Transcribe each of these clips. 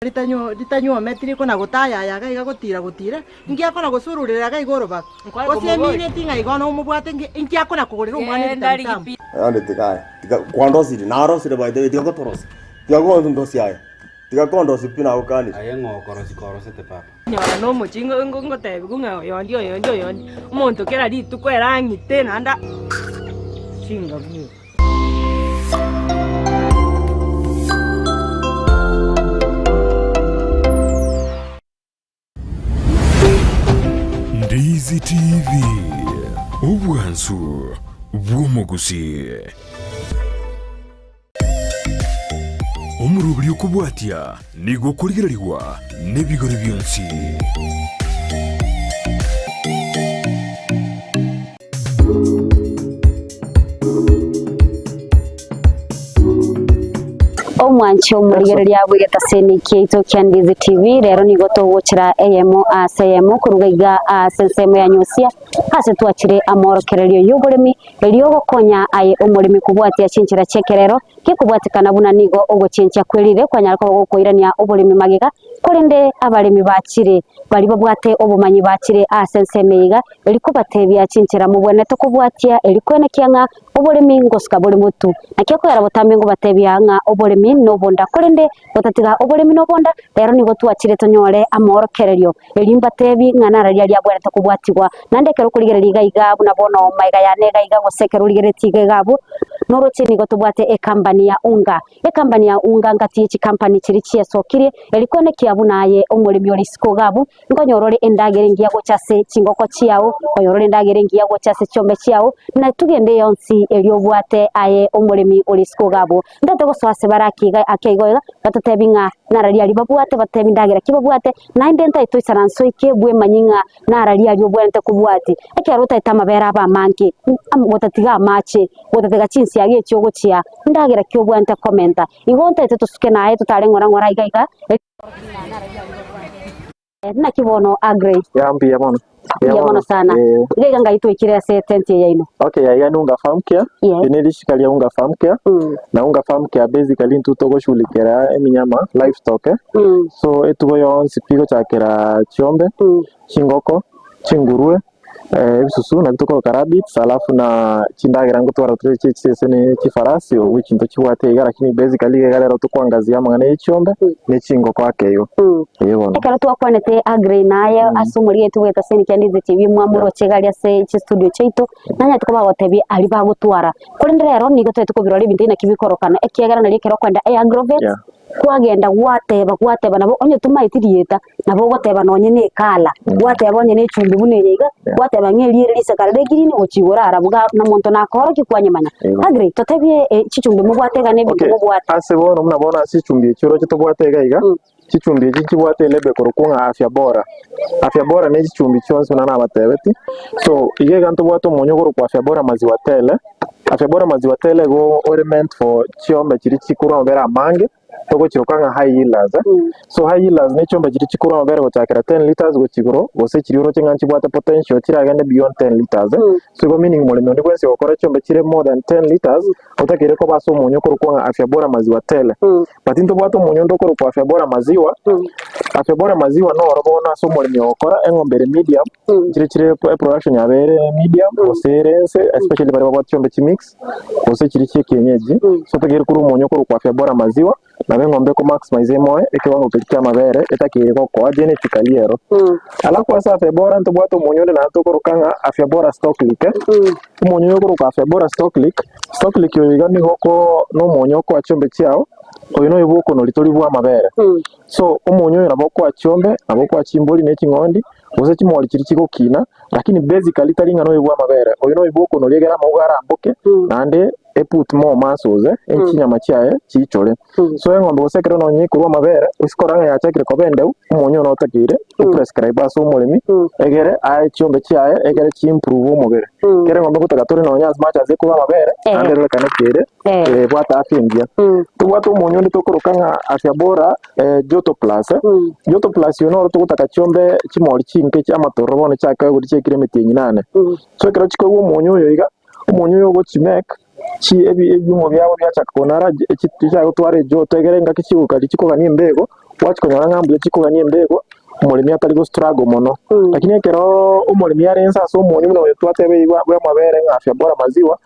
Ritanyuometi rikona gotayaya iga iga gotira gotira, inki akona gosururera iga iga orobago? Gose emineti ng'a igo nomobwate nki inki akona kogorera omwana ebitabu tamu? Naende tiga aye, tiga kwandosirie, narosire by the way, tiga gotorosia, tiga gondosia aye, tiga kondosia pi nagokanire. Aye ng'o okorosia korosete papa? Nyora nomochie ngotebiwa ng'a oyondi oyondi oyondi, omonto kera rituko ere ang'ite naende chingabu. Ndizi TV, obwansu bw'omogusii. Omoroberi okobwatia nigo okorigererigwa nebigori bionsi. Omwanche omorigereria bw'egetaseni kiaito kia Ndizi TV, rero nigo togochera eyemo ase eyemo koruga iga ase ensemo ya Nyosia ase twachire amorokererio y'oboremi erio gokonya aye omoremi kobwatia chinchera chi'ekerero gekobwatekana buna nigo ogochenchia kwerire kwanyara koba gokoirania oboremi magega, korende abaremi bachire baria babwate obomanyi bachire ase ensemo eye iga erio kobatebia chinchera mobwenerete kobwatia erio kwenekia ng'a oboremi ngosuka bore motu. Naki okoera botambe ngobatebia ng'a oboremi nobonda, korende gotatiga oboremi nobonda, rero nigo twachire tonyore amorokererio, erio mbatebi ng'a nararia riabwenerete kobwatigwa. Naende ekero okorigereria iga iga buna bono magega yane iga iga gose ekero origereretie iga iga abwo, noroche nigo tobwate ecompany ya unga. Ecompany ya unga ngati ye chicompany chiria chiesokirie, erio kwenekia buna aye omoremi ore isiko iga abwo, Nkonyora ore endagera engiya gocha ase chingoko chiao, nkonyora ore endagera engiya gocha ase chiombe chiao, na tugende yonsi eria obwate aye omoremi ore isiko iga abwo. Ntote gosoa ase bare ake iga ake igo iga, batotebi ng'a nararia aria babwate, batotebi ndagera ki babwate, naende ntaete toisaranse oike bwemanyie ng'a nararia aria obwenerete kobwati. Ekero otaete amabere abe amange, gotatiga amache, gotatiga chinsiaga echio ogochia, ndagera ki obwenerete komenta. Igo ntaete tosuke naye totare ng'ora ng'ora iga iga. Naki bono Aggrey? Ya mbuya mono. Mbuya mono sana. Eh. Iga iga ngai twaikire ase etenti eye yaino. Okay, aiga ni Unga Farm Care. Yes. Eri ne rishika ria Unga Farm Care. Mm. Na Unga Farm Care basically intwe togoshughulikera eminyama, livestock eh. Mm. So etugo yonsi pi gochakera chiombe, Mm. chingoko, chingurue, Ebisusu nabio tokoroka rabbits alafu na chindagera ngotwara tore chie chisese ne chifarasi obwo chinto chibwate iga lakini basically iga rero tokoangazia amang'ana ye chiombe ne chingoko ake igo eh bono. Ekero twakwanete Aggrey naye ase omorigeti bw'etaseni kia Ndizi TV mwamoroche iga aria ase chistudio chiaito, nanyarete koba agotebia aria bagotwara. Korende rero nigo toete kobirora ebinto ebi naki bikorokana ekiagera nario ekero okoenda eagrovet, Yeah. kwagenda gwateba gwateba nabo onye tomaeti rieta, Nabo ogoteba nonye ne ecolour, gwateba onye ne echumbi buna eye iga, gwateba ng'a eriere risakara rire green gochia igoro arabu iga na monto nakorokia kwanyemanya. Aggrey, totebie chichumbi mobwate iga na ebinto Okay, mobwate. ase bono buna bono ase chichumbi echi oroche tobwate iga iga, chichumbi echi nchibwate elabel korokwa ng'a afya bora. Afya bora ne chichumbi chionsi buna nabatebeti, so iga iga ntobwate omonyo okorokwa afya bora maziwa tele, afya bora maziwa tele igo ore meant for chiombe chiria chikorwa amabere amange, togochiroka ng'a high yielders eh. So high yielders ne chiombe chiria chikorwa amabere gochakera 10 litres gochia igoro, gose chiria oroche ng'a nchibwate potential chiragende beyond 10 litres eh. So igo meaning moremi onde bwensi ogokora chiombe chire more than 10 litres, otakeire koba ase omonyo okorokwa ng'a afya bora maziwa tele. But ntobwate omonyo onde okorokwa afya bora maziwa, afya bora maziwa noro bono ase omoremi ogokora eng'ombe ere medium, chire chire eproduction yabo ere medium gose ere ense especially baria babwate chiombe chimix. gose chiria chi'ekienyeji, so totakeire korwa omonyo okorokwa afya bora maziwa, nabo eng'ombe eko maximize emoe ekewango keria ki'amabere etakeire gokoa genetically ero. Alafu ase afya bora ntobwate omonyo onde naende tokoroka ng'a afya bora stock lick eh, omonyo oyo okorokwa afya bora stock lick, stock lick oyo iga nigo oko na omonyo okoa chiombe chiao, oyo noyo bwa okonoria tori bwa amabere. So omonyo oyo nabo okoa chiombe, nabo okoa chimbori ne ching'ondi, gose chimori chiria chigokina, lakini basically tari ng'a noyo bw'amabere, oyo noyo bw'okonoria egere amauga aramboke, naende eput more muscles eh, chinyama chiaye chiichore. So eng'ombe gose ekero nonye ekorwa amabere, gose korora ng'a yachakire koba endeu, omonyo one otakeire oprescribe ase omoremi, egere ae chiombe chiaye egere chiimprove omobere. Ekero eng'ombe egotaka tore nonye as much as ekorwa amabere, naende erorekane ki ere, ebwate afya engiya. Tobwate omonyo onde tokoroka ng'a afya bora Joto plus, Joto plus oyo noro togotaka chiombe chimori chinke chi'amatororo bono chiakewe goria chiaikire emetienyi nane. So ekero chikoigwa omonyo oyo iga, omonyo oyo ogochimake Chi ebi ebiungo biabo biachaka konara chichaka gotwara ejoto egere engaki chigokari chikogania embego, gwachia konyora ng'a mbuya chikogania embego, omoremi atari go struggle mono. Lakini ekeroo omoremi are inse ase omonyo buna oyo twateba eywo bwa amabere ng'a afya bora maziwa,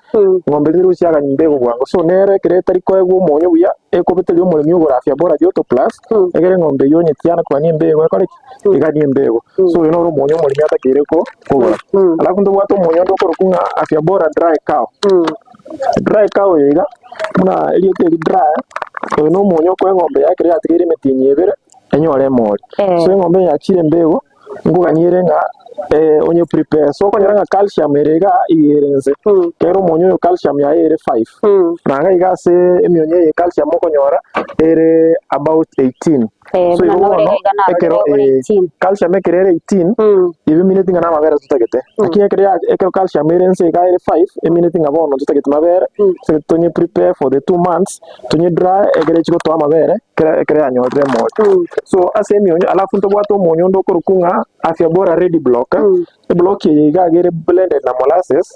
ng'ombe riria gochiagania embego bwango. So nere ekero etari koegwa omonyo buya, ekobeteria omoremi ogore afya bora joto plus, egere eng'ombe eywo onye tiana kogania embego ekore ki? Eganie embego. So oyo noro omonyo omoremi atakeire ko kogora. Alafu ntobwate omonyo onde okorokwa ng'a afya bora dry cow. Dry cow oyo iga, buna erieta eri dry, oyo na omonyo okoa eng'ombe yaye ekero yatigaire emetienyi ebere, enyore emori. So eng'ombe eye yachire embego, nkogania ere ng'a onye prepare. So okonyora ng'a calcium ere igaa iga ere inse, kero omonyo oyo calcium yaye ere five, na iga iga ase emionyo eye calcium okonyora ere about 18. Eh, So buna igo nore bono iga narorire ekero ore eh, 18. calcium ekero ere 18 ebimineti ng'a namabere totagete lakini ekero ya ekero calcium ere inse iga ere 5 emineti ng'a bono totagete mabere totagete tonye prepare for the 2 months tonye dry ekero echi gotoa amabere ekero ekero yanyorire emori. So ase emionyo alafu ntobwate omonyo onde okorokwa ng'a afya bora ready block, eblock eye iga iga ere blended na molasses.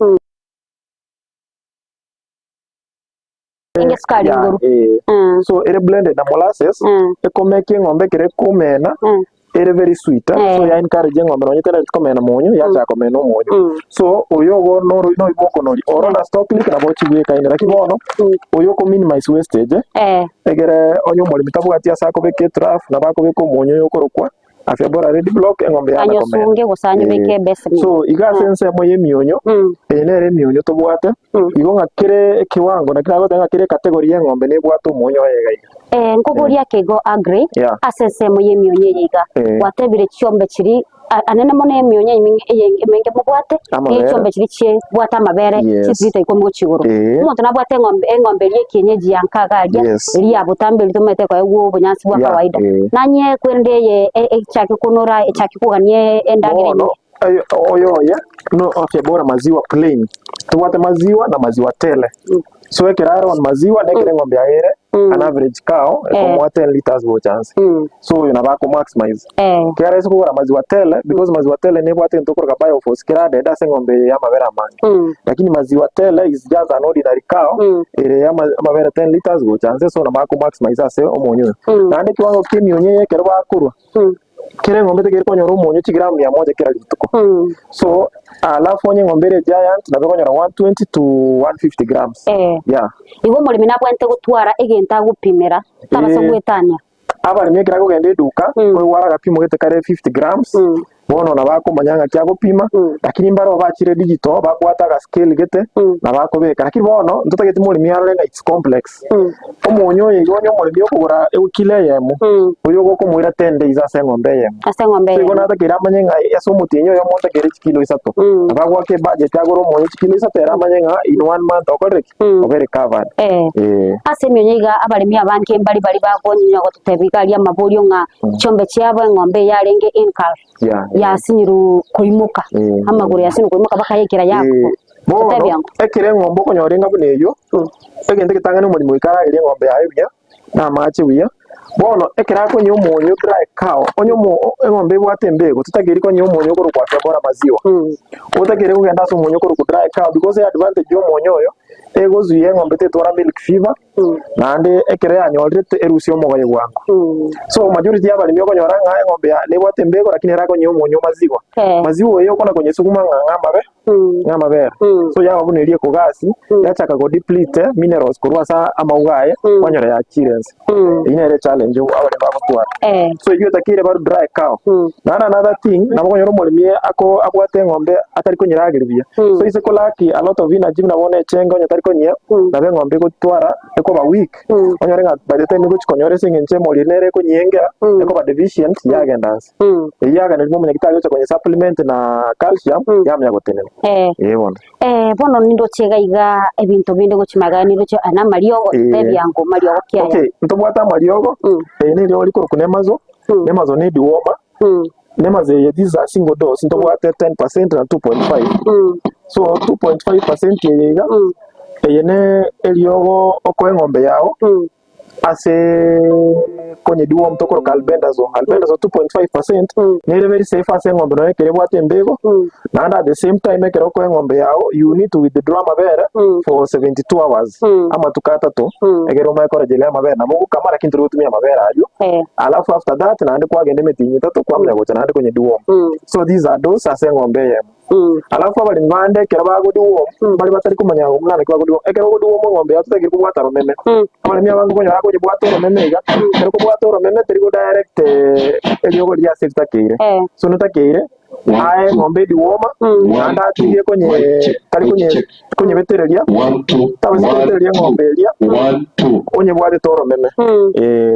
Enge sukari Yeah, igoro. eh. So ere blended na molasses ekomeki eng'ombe ekero ekomena ere very sweet eh. So ya encourage eng'ombe nonye tena komena monyo yachaka komena omonyo. So oyo ogo noro noigwa okonori oro na stock lick nabo ochibwekaine lakini bono oyo oko minimize wastage eh. Egere onye omoremi tabwati ase akobeka etrough nabo akobeka omonyo oyo okorokwa Afya bora red block eng'ombe yana komena. Anyosunge gose anyobeke ebeseni. So iga ase ensemo y'emionyo, eye nere emionyo tobwate, igo ng'a kere ekiwango naki nagoteba ng'a kere ecategory y'eng'ombe nebwate omonyo oye iga iga. Eh, nkoboria ake igo Aggrey, Yeah. ase ensemo y'emionyo eye iga, Eh. gwatebire chiombe chiri a- anene mono emionyo emenge eye emenge mobwate, Amabere. nigo chiombe chiria chibwate amabere Yes. chilita ikomi gochia igoro. Eh. Omonto nabwate eng'ombe eng'ombe eria ekienyeji ya nka iga aria, Yes. eria ya botambe eria tomanyete koegwa obonyansi bwa Yeah, kawaida. eh. Nanye kwerende eye e- echake konora echake kogania endagera Bono enyinge. oyo oyo oye no afya bora maziwa plain tobwate maziwa na maziwa tele so ekero are on maziwa na ekero eng'ombe yaye ere an average cow ekomoa 10 liters gocha nse so oyo nabo ako maximize kera ase kogora maziwa tele because maziwa tele nebwate egento okoroka bioforce keradede ase eng'ombe eye ya amabere amange lakini maziwa tele is just an ordinary cow ere ya amabere 10 liters gocha nse so nabo ako maximize ase omonyo oyo naende ekiwango kia emionyo eye ekero bakorwa Kera eng'ombe tekeri konyora omonyo chigramu mia moja kera rituko. So alafu onye eng'ombe ere giant nabo ekonyora 120 to 150 grams. Eh. Yeah. Igo omoremi nabwenerete gotwara egento agopimera, tabasa Eh. goetania. Abaremi ekero akogenda eduka, koigwara agapimo gete kare 50 grams, bono nabo akomanya ng'aki agopima, lakini mbaro bachire digital babwate aga scale gete, nabo akobeka. Lakini bono ntotageti moremi arore ng'a it's complex. Omonyo oyo igo onye omoremi okogora ekilo eyemo, oyo ogokomoira 10 days ase eng'ombe eyemo. Ase eng'ombe So igo eyemo. natakeire amanye ng'a ase omotienyi oyomo ntakeire chikilo isato. Nabo agoaka ebudget agore omonyo chikilo isato ere amanye ng'a in one month okorire ki? Obeire covered. Eh. Eh. Ase emionya iga abaremi abange mbari baria bakonyinywa gototebia iga aria amaborio ng'a chiombe chiabo eng'ombe eye yarenge in calf Yeah, eh. yasinyirwe koimoka, Eh. amagoro yasinyirwe koimoka bakayekera Eh, yako. bono Totebia ng'o? ekero eng'ombe okonyora enga buna eyio, egento egetang'ani omoremi goika aragerie eng'ombe yaye buya, na amache buya, bono ekero akonywa omonyo dry cow, onye omo eng'ombe ebwate embego totakeiri konywa omonyo okorokwa afya bora maziwa, otakeire kogenda ase omonyo okorokwa dry cow because eadvantage ya omonyo oyo, egozuia eng'ombe tetwara milk fever, naende ekero yanyorire erusie omogoye bwango. So majority ya abaremi okonyora ng'a eng'ombe ya nebwate embego lakini erakonywa omonyo maziwa. Maziwa oyo okona konyesuguma ng'a ng'a amabe ng'a amabere. So yaba buna eria ekogasi yachaka go deplete minerals korwa ase amauga aye kwanyora yachire nse. Eyio nere echallenge abaremi bagotwara. So eyio etakeire baru dry cow. Naende another thing nabo okonyora omoremi ako abwate eng'ombe atari konyerageria buya. So ase ko lack a lot of energy buna bono echenge onye tari konyia nabo eng'ombe egotwara ekoba weak onyore ng'a by the time egochi konyora ase eng'encho emori nere ekonyengera ekoba deficient yagenda nse. Eyio yagenda omonyagitari ocha konye supplement na calcium yamanya gotenena. Eh bono. Eh, bono nindoche iga iga ebinto binde gochia magega nindoche aya namariogo, Eh. tebia ngo mariogo ki aya? Okay, ntobwate amariogo, eye neriogo rikorokwa nemazo, nemazo ne dewormer, nemazo eye this is a single dose ntobwate 10% na 2.5. So 2.5% eye iga, eye ne eriogo okoa eng'ombe yago. Ase konye deworm tokoroka albendazole, albendazole 2.5% nere very safe ase eng'ombe nonya ekero ebwate embego, naende at the same time ekero okoa eng'ombe yago you need to withdraw amabere for 72 hours, amatuko atato, ekero omanye koregereria amabere nabo ogokama lakini tori gotumia amabere aywo, alafu after that naende kwagenda emetienyi etato kwamanya gocha naende konye deworm. So these are dose ase eng'ombe eyemo. Alafu abaremi bande ekero bagodigwa mbare batari komanya buna naki bagodigwa. Ekero ogodigwa omong'ombe yao totakeire kobwata romeme. Abaremi abange okonyora akoyebwata oromeme iga, ekero okobwata oromeme teri go direct eriogo riria ase ritakeire. So notakeire aye eng'ombe ediwoma naende atigie konye tari konye konyebetereria, tabasa kobetereria eng'ombe eria onyebwatete oromeme. Eh,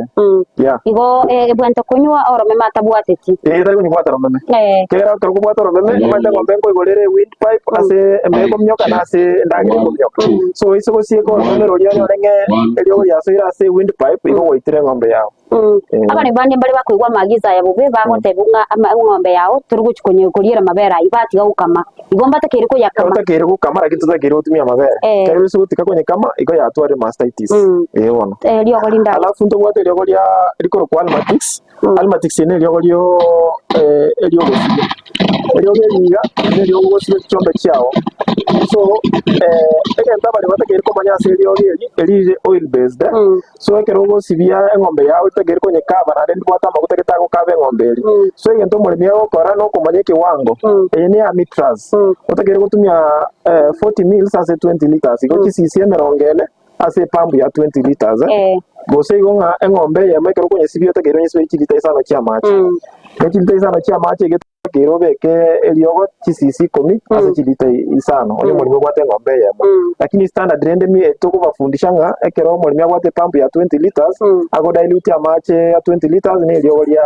yeah. Igo ebwente konywa oromeme atabwateti. Eh, tari konyebwata romeme. Eh. Kera ekero okobwata oromeme, omanyete eng'ombe nkoigorere wind pipe ase emeye ekomioka na ase endagera ekomioka. So ase gosieka oromeme roria onyore ng'e eriogo riasoire ase wind pipe, igo gwaitire eng'ombe yao. Abaremi bande mbare bakoigwa amaagizo aya bobe, bagotebigwa ng'a ama eng'ombe yao tori gochia konye koriera amabere ayio, batiga gokama. Igo mbatakeire koyakama. Totakeire gokama lakini totakeire gotumia amabere. Eh. Ekero ase gotika konyekama igo yatwarire mastitis. Eh bono. Eh, riogo rinde agwo. Alafu ntobwate eriogo ria rikorokwa Almatix. Almatix eri neriogo rio eh, eriogosibia. Eriogo eri iga neriogo ogosibia chichombe chiao. So eh, egento abaremi batakeire komanya ase eriogo eri, eri rire oil based. So ekero ogosibia eng'ombe yao etageri konyekaba naende ndibwate amaguta getagokaba eng'ombe eria. So egento omoremi agokora nokomanya ekewango, eye neya mitras, otakeire gotumia 40 mils ase 20 litres, igo chisisi emerongo ene ase epampu ya 20 litres. Gose igo ng'a eng'ombe eyemo ekero okonyesibia otakeire onyesibie chilita isano chi'amache. Ne chilita isano chi'amache iga Ekero obeke eriogo chisisi ikomi ase chilita isano, onye omoremi obwate eng'ombe eyemo. Lakini standard rende mi tokobafundisha ng'a ekero omoremi abwate epump ya 20 litres, ago dilute amache ya 20 litres na eriogo ria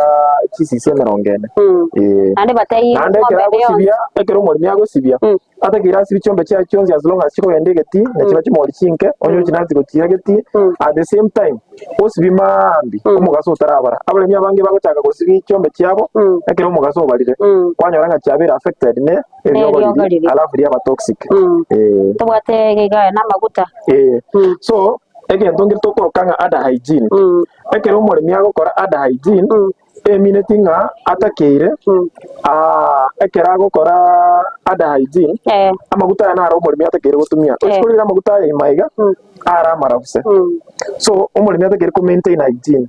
chisisi emerongo ene. Eh. Naende bataiyo Naende ekero eng'ombe ende yonsi. agosibia, ekero omoremi agosibia, Atakeire ase chiombe chiaye chionsi as long as chikogenda egetii, na chiba chimori chinke, onye ochinansi gochiira egetii, at the same time osibie maambia omogaso otarabara. Abaremi abange bagochaka gosibia chiombe chiabo ekero omogaso obarire, kwanyora ng'a chiabeire affected ne eriogo Neriogo riria, riria. alafu riaba toxic. Eh. Tobwate iga na amaguta. Eh. So, egento nkere tokoroka ng'a udder hygiene. Ekero omoremi agokora udder hygiene, Emineti ng'a atakeire, aa, ekero agokora udder hygiene, Eh. amaguta aya naro omoremi atakeire gotumia. Eh. Ochi korire amaguta aya ime iga, are amarabuse. So, omoremi atakeire ko maintain hygiene.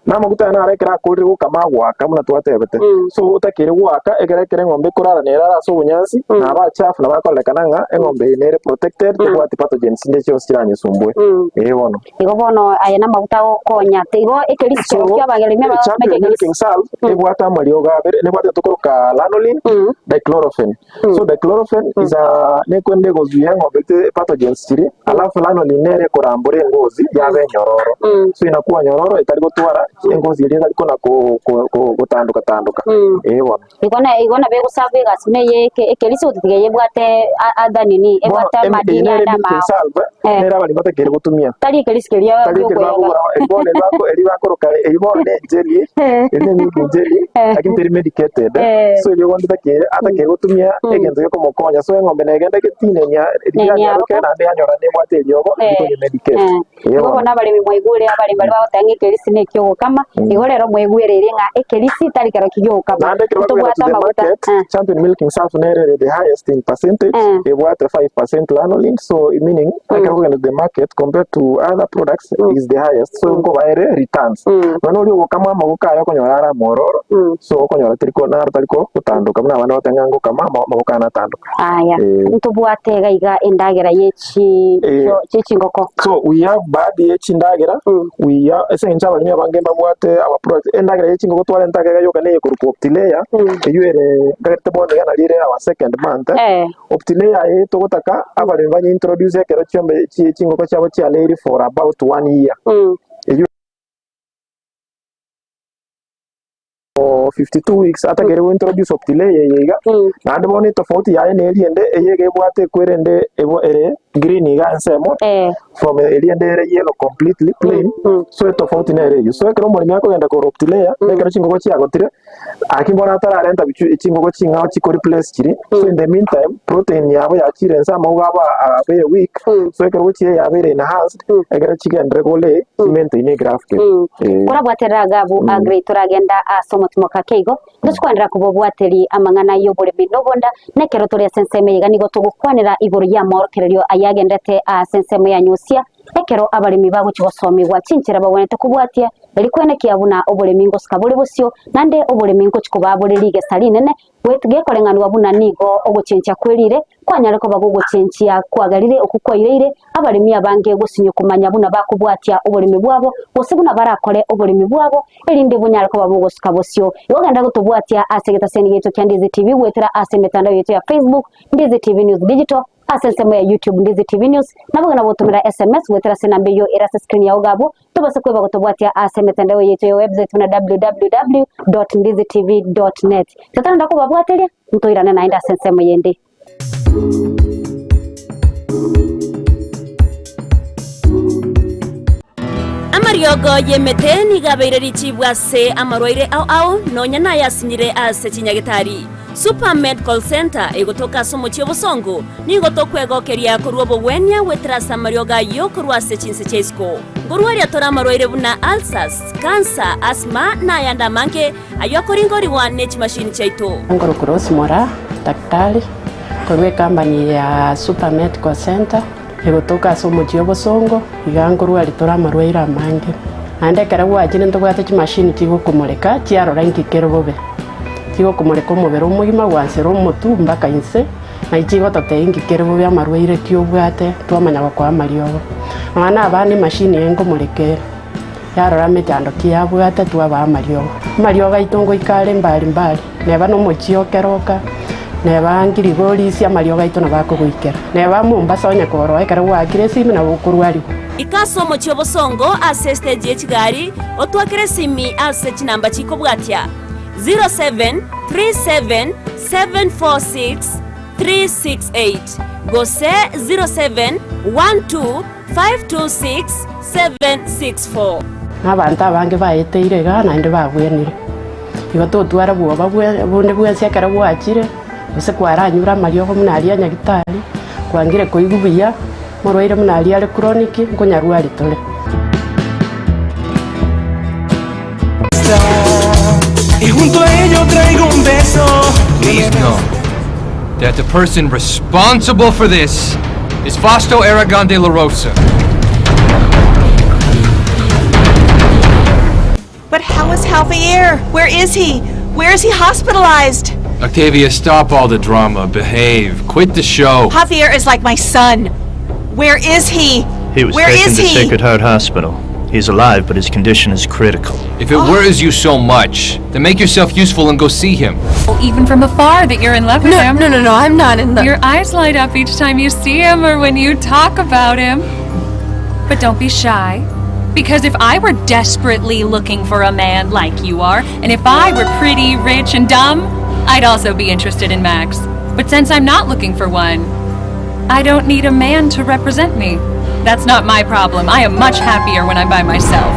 Na amaguta aya naro ekero akorire gokama agoaka buna twatebete. So, otakeire goaka ekero ekero eng'ombe ekorara nere are ase obonyansi, na aba achafu nabo akorerekana ng'a eng'ombe eye nere protected, tebwati pathogens chinde chionsi chiranyesumbue. Ee bono. Igo bono aya namaguta agokonya. Igo ekerisi So, kero ki'abageremi Champion abagotumeka ekerisi. Milking Salve ebwate amariogo abere, nebwate tokoroka lanolin, dichlorofen. So dichlorofen is a nekwende egozuia eng'ombe te pathogens chiria, alafu lanolin nere ekorambora engozi yaba enyororo. So inakuwa nyororo etari gotwara engozi eria etari kona ko- ko- ko- gotandoka tandoka. Eh bono. Igo na igo nabo egosabwa egasi buna eye eke ekerisi gotatiga eyebwate a- other nini Bono ebwate em- eye amadini nere ande milking amao. salve, Eh. nere abaremi batakeire gotumia. Tari ekerisi keria Tari ekeri giokoyega. bakogora eri bono eri bako eri bakoroka eri bono ne jelly, eri ne milking jelly, Eh. lakini teri medicated. Eh. So erio bono takeire atakeire gotumia egento gekomokonya. So eng'ombe negenda egetinenia riria Nenyaroke. yanyaroke naende yanyora nebwate eriogo Eh. rikonye medicate. Eh. Ee Igo bono. bono abaremi mwaigure, abaremi baria bagoteba ng'a ekerisi neki'ogokama, igo rero mwaigwereire ng'a ekerisi tari kero ki'ogokama. Naende ekero bakogenda Ntobwate to the amaguta. market, Eh. Champion Milking Sulph nere ere the highest in percentage, Eh. ebwate 5% lanolin, so meaning ekero okogenda to the market compared to other products is the highest, so nkoba ere returns. Nonya oria ogokama amagoko aye okonyora are amororo, so okonyora teri ko naro tari ko gotandoka buna abande bagoteba ng'a ngokama amagoko aya natandoka. Aya, Eh. ntobwate iga iga endagera ye chi Eh. chie chingoko. So we have baadhi ye chindagera, we have ase eng'encho abaremi abange mbabwate our products, endagera ye chingoko twarenta iga yoka neye korokwa Optilayer, eywo ere nkagerete bono iga nario ere our second month. Eh. Optilayer eye togotaka abaremi banye introduce ekero chiombe chie chingoko chiabo chiareiri for about one year. Eywo. 52 weeks atakeire go introduce Optilay eye iga, naende bono etofauti yaye na eria ende, eye iga ebwate ekwere ende ere green iga ensemo, from eria ende ere yellow completely plain, so etofauti nere eyio. So ekero omoremi akogenda kogora Optilay, na ekero chingoko chiagotire, Aki bono atararenta bichu chingoko ching'ao chiko replace chiria, so in the meantime protein yabo yachire inse amauga abo abeire weak, so ekero gochia yabeire enhanced, ekero chigenderere kore chi maintain egraph keria. Eh. Korabwaterera Agabu agre toragenda ase omotimoka ake igo, ntochikwanera kobobwateri amang'ana y'oboremi na obonda, na ekero tore ase ensemo eye iga nigo togokwanera igoro y'amorokererio ayagendete ase ensemo ya Nyusia, ekero abaremi bagochia gosomigwa chinchera bagwenerete kobwatia Eri kwenekia buna oboremi ngosika bore bosio, naende oboremi ngochia koba bore rigesa rinene, gekoreng'anigwa buna nigo ogochenchia kwerire, kwanyare koba gogochenchia kwagerire okwo kwaireire abaremi abange gosinywa komanya buna bakobwatia oboremi bwabo, gose buna barakore oboremi bwabo, erinde bonyare koba bogosika bosio. Igo genda gotobwatia ase egetaseni giaito kia Ndizi TV goetera ase emetandao yaito ya Facebook, Ndizi TV News Digital, ase ensemo ya YouTube, Ndizi TV News, nabo genda gotomera SMS goetera ase enamba eyio ere ase screen yao iga abwo, Tobase kweba gotobwatia ase emetandao yaito ya website buna www.ndizitv.net. Totarenda kobabwateria, ntoirane naende ase ensemo yende. Amariogo y'emete nigo abeire richibu ase amarwaire ao ao, nonya nayasinyire ase chinyagetari. Super Medical Centre egotoka ase omochie obosongo, nigo tokwegokeria korwa obogwenia goetera ase amariogo ayio korwa ase chinse chia isiko. Nkorwaria tore amarwaire buna ulcers, cancer, asthma na ayande amange ayio akoringorigwa ne chimashini chiaito. Nkorokwa Rose Moraa, daktari korwa ecompany ya Super Medical Centre egotoka ase omochie obosongo, iga nkorwaria tore amarwaire amange. Naende ekero gwachire ntobwate chimashini chigokomoreka chiarora inki kere bobe. Chigokomoreka omobere omogima gwansera omotwe mpaka inse, na chigototebia inki kere bobe amarwaire ki obwate, twamanya gokoa amariogo. Nonya na abana emashini eye nkomoreka ere, yarora emechando ki yabwate twabaa amariogo. Amariogo aito ngoika are mbari mbari, neba na omochie o Keroka, neba Ngirigorisia amariogo aito nabo akogoikera. Neba Mombasa onye koroa ekero gwaakire esimi nabo okorwarigwa. Ika ase omochie obosongo ase estage ye chigari, otwakere esimi ase chinamba chikobwatia. 0737746368 gose 0712526764. Na abanto abange baeteire igaa naende babwenire. Igo totwara bwoba bonde bwensi ekero gwachire, gose kwaranyure amariogo buna aria a nyagitari, kwangire koigwa buya, morwaire buna aria are chronic, nkonyarwari tore. Please know that the person responsible for this is Fausto Aragon de la Rosa. But how is Javier? Where is he? Where is he hospitalized? Octavia, stop all the drama. Behave. Quit the show. Javier is like my son. Where is he? He was Where taken is to he? Sacred Heart Hospital. He's alive, but his condition is critical. If it worries you so much, then make yourself useful and go see him. Even from afar that you're in love with No, him. no, no, no, I'm not in love. Your eyes light up each time you see him or when you talk about him. But don't be shy. Because if I were desperately looking for a man like you are, and if I were pretty, rich, and dumb, I'd also be interested in Max. But since I'm not looking for one, I don't need a man to represent me. That's not my problem. I am much happier when I'm by myself.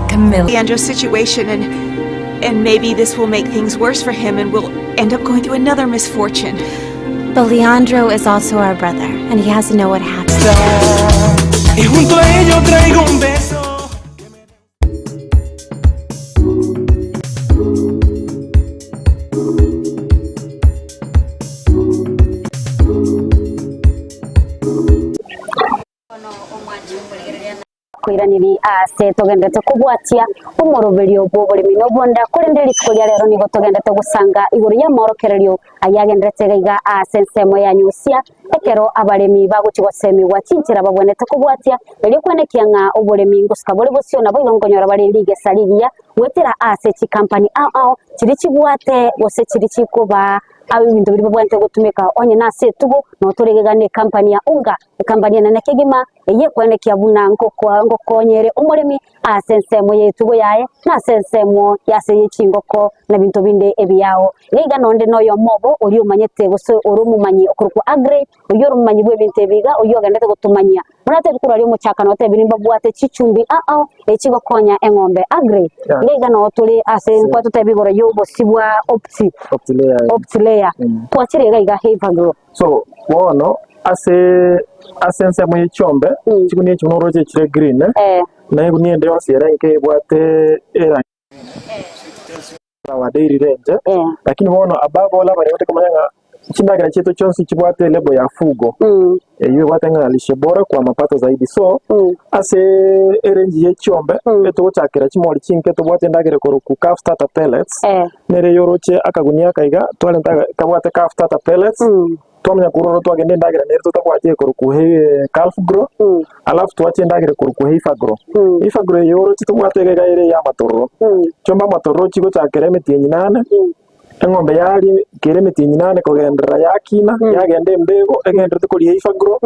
Camilla. Leandro's situation and and maybe this will make things worse for him and we'll end up going through another misfortune. But Leandro is also our brother, and he has to know what happened. Koiraneria aase togenderete kobwatia omoroberio bw'oboremi na obonda, korende rituko ria rero nigo togenderete gosanga igoro y'amorokererio ayagenderete iga iga aase ensemo ya Nyusia, ekero abaremi bagochia gosemigwa chinchera babwenerete kobwatia, erio kwenekia ng'a oboremi ngosuka bore bosio naboigo nkonyora bare rigesa rigiya goetera ase chikampani ao ao chiria chibwate gose chiria chikobaa Ebinto biria babwenerete gotumeka onye nase etugo, nabo toregegane ekampani ya Unga, ekampani enene kegima, eyio ekwenekia buna ngokonyere omoremi ase ensemo y'etugo yaye, na ase ensemo y'ase ye chingoko, na binto binde ebiao. Iga iga nonde noyomo obo oria omanyete gose ore omomanyi okorokwa Aggrey, oyio ore omomanyi bw'ebinto ebi iga, oyio ogendete gotomanyia. Buna atebi korwa aria omochakano otebi nimbabwate chichumbi ao echigokonya eng'ombe. Aggrey, iga iga noo tore ase nkwatotebi igoro y'obosi bwa Opti, Opti layer. Twachire iga iga Havergro. So bono ase ase ensemo ye chiombe, chigunia echi buna oroche chire green, na egunia ende yonsi ere enke ebwate erangi our daily range, lakini bono above all abaremi tokomanya ng'a chindagera chiaito chionsi chibwate elabel ya Fugo, eywo ebwate ng'a lishe bora kwa mapato zaidi. So ase erange ye chiombe, etogochakera chimori chinke tobwate endagera ekorokwa calf starter pellets, Nere oyoroche akagunia aka iga, twarenta aga kabwate calf starter pellets, twamanya korwa ororo twagenda endagera nere totabwati ekorokwa hay calf grow, alafu twacha endagera ekorokwa heifer grow. Heifer grow eye oroche tobwate iga iga ere eya amatororo. Chiombe amatororo chigochakera emetienyi nane, eng'ombe yaria kere emetienyi nane kogenderera yakina, yagenda embego egendererete koria heifer grow,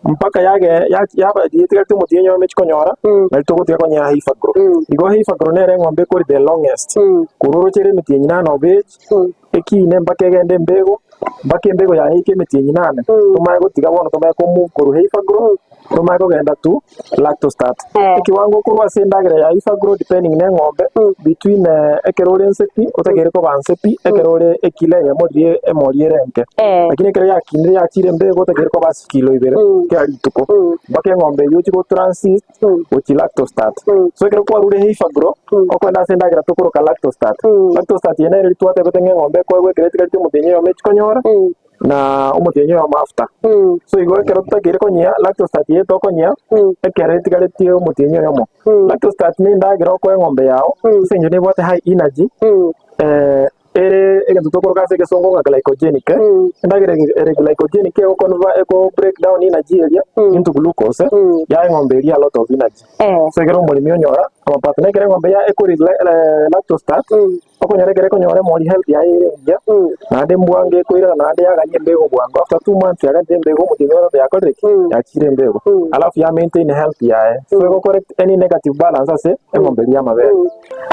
mpaka yage ya yaba yetigareti omotienyi oyomo echikonyora, nari togotiga konyea heifer grow. Igo heifer grow nere eng'ombe ekori the longest, korwa oroche ere emetienyi nane of age, ekine mpaka egende embego, mpaka embego yaye eike emetienyi nane, tomanye gotiga bono tomanye ko move korwa heifer grow, tomanye kogenda to lactostat. Ekiwango okorwa ase endagera ya heifer grow depending na eng'ombe, between ekero ore nse pi, otakeire koba nse pi, ekero ore ekilo eyemo riria emori ere enke. Lakini ekero yakinire yachire embego otakeire koba ase chikilo ibere kera rituko, mpaka eng'ombe eyio ochie go transit gochia lactostat. So ekero kwarure heifer grow, okoenda ase endagera tokoroka lactostat. Lactostat eye nere twatebete ng'a eng'ombe ekoegwa ekero etigareti omotienyi oyomo echikonyora, na omotienyi oyomo after. So igo ekero totakeire konyia lactostat eye tokonyia ekero etigaretie omotienyi oyomo. Lactostat ne endagera okoa eng'ombe yao ase eng'encho nebwate high energy ere egento tokoroka ase egesongo ng'a glycogenic. Endagera ere glycogenic egoconvert ego break down energy eria into glucose yae eng'ombe eria a lot of energy. So ekero omoremi onyora amapato na ekero eng'ombe ya ekori lactostat Okonyora ekero ekonyora emori health yaye ere engiya, naende mbwango ekoirana naende yagania embego bwango after 2 months yaganire embego omotienyi oyomo yakorire ki? Yachire embego. Alafu ya maintain health yaye. So ego correct any negative balance ase eng'ombe eria y'amabere.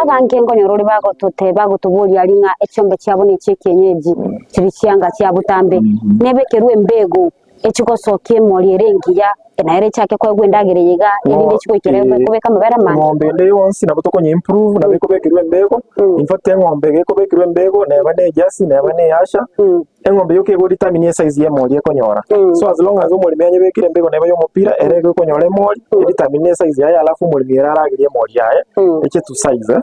Abange nkonyora ore bagotote bagotoboria aria ng'a echiombe chiabo ne chie kienyeji chiri chianga chia botambe nebekerwe embego echigosokia emori ere engiya na ere echake koegwa endagera eye iga erinde echi goikera kobeka amabere amange. Eng'ombe ende yonsi nabo tokonya improve nabo ekobekerwa embego in fact eng'ombe iga ekobekerwa embego neba ne ejersey neba ne easha eng'ombe yoka ego determine esize ya emori ekonyora so as long as omoremi anyebekire embego neba ya omopira ere igo ekonyora emori edetermine esize yaye alafu omoremi ere aragerie emori yaye eche to size.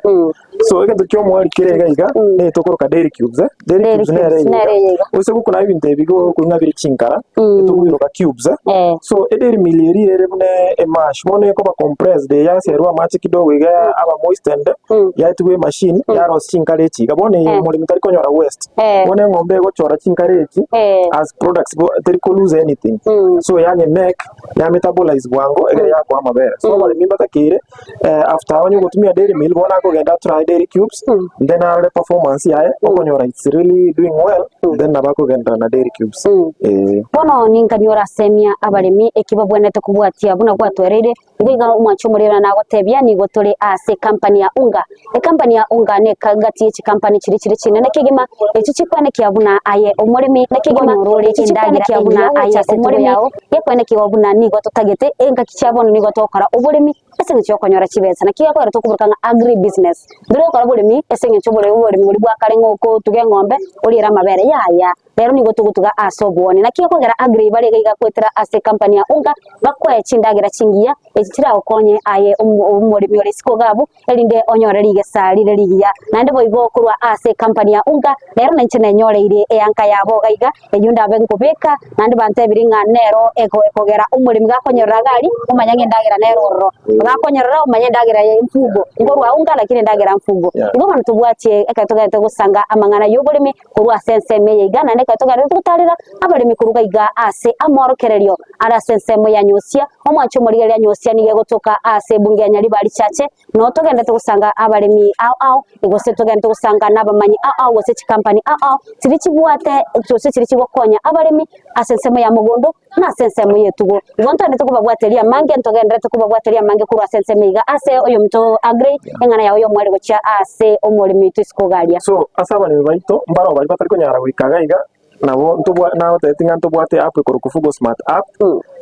So egento kia omoerio kere iga iga neye tokoroka dairy cubes eh. Dairy Dairy cubes nere cubes eye nere iga. eye iga. Ose gokuna ebinto ebi gokoing'a bire chinkara, etokobiroka cubes eh. So edairy meal eria ere buna emash, bono ekoba compressed yaserwa amache kidogo iga aba moistened, yaetigwa emachine yarosia chinkara echi iga. Bono eye omoremi tari konyora waste. Bono eng'ombe egochora chinkara echi as products bo teri ko lose anything. So yanye make, ya metabolize bwango egere yakoa amabere. So abaremi mbatakeire After onye ogotumia dairy meal bono akogenda atry dairy cubes then arore performance yaye okonyora it's really doing well then nabo akogenderera na dairy cubes eh. Bono ninkanywe orasemia abaremi eki babwenerete kobwatia buna gwatwereire. Igo iga omwanche omorero nagotebia nigo tore ase ekampani ya Unga. Ekampani ya Unga nekagati ye chikampani chiria chire chinene kegima echio chikwenekia buna aye omoremi onyore ore endagera engiya gocha ase etugo yao gekwenekigwa buna nigo totagete engaki chia bono nigo togokora oboremi ase eng'encho yokonyora chibesa. Naki gekogera tokoboruka ng'a agri business. Ndori gokora oboremi ase eng'encho obore oboremi boria bwa kare ng'a okotuga eng'ombe oriere amabere yaya. Rero nigo togotuga ase obwone. Naki gekogera agri bare iga iga goetera ase ekampani ya Unga bakoe chindagera chingiya echi chiragokonye aye omoremi ore isiko iga abwo erinde onyore rigesa rire rigiya. Naende boigo korwa ase ekampani ya Unga rero nainche nenyoreire eanka yabo iga iga eyio ndabe nkobeka, naende bantebirie ng'a nero ekogera omoremi gakonyorora iga aria, omanye ng'a endagera nere ororo. Gakonyorora omanye endagera ya emfugo, nkorwa Unga lakini endagera mfugo. Igo bono tobwatie ekero togenderete gosanga amang'ana y'oboremi korwa ase ensemo eye iga, naende ekero togenderete gotarera abaremi korwa iga ase amorokererio are ase ensemo ya Nyosia, omwancho omorigereria Nyosia nigo egotoka ase ebunge ya Nyaribari Chache, Noo togenderete gosanga abaremi ao ao, gose togenderete gosanga nabamanyi ao ao, gose chikampani ao ao, chiria chibwate gose chiria chigokonya abaremi ase ensemo ya mogondo. na ase ensemo y'etugo. Igo ntwenerete kobabwateria amange, ntogendererete kobabwateria amange korwa ase ensemo iga ase oyominto Agrey, eng'ana yao y'omweri gochia ase omoremi oito isiko iga aria. So ase abaremi baito mbaro baria batari konyara goika iga iga, nabo ntobwa nagotebeti ng'a ntobwate app ekorokwa Fugo Smart app,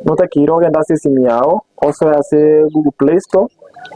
notakeire ogende ase esimi yao, osoe ase Google Play Store,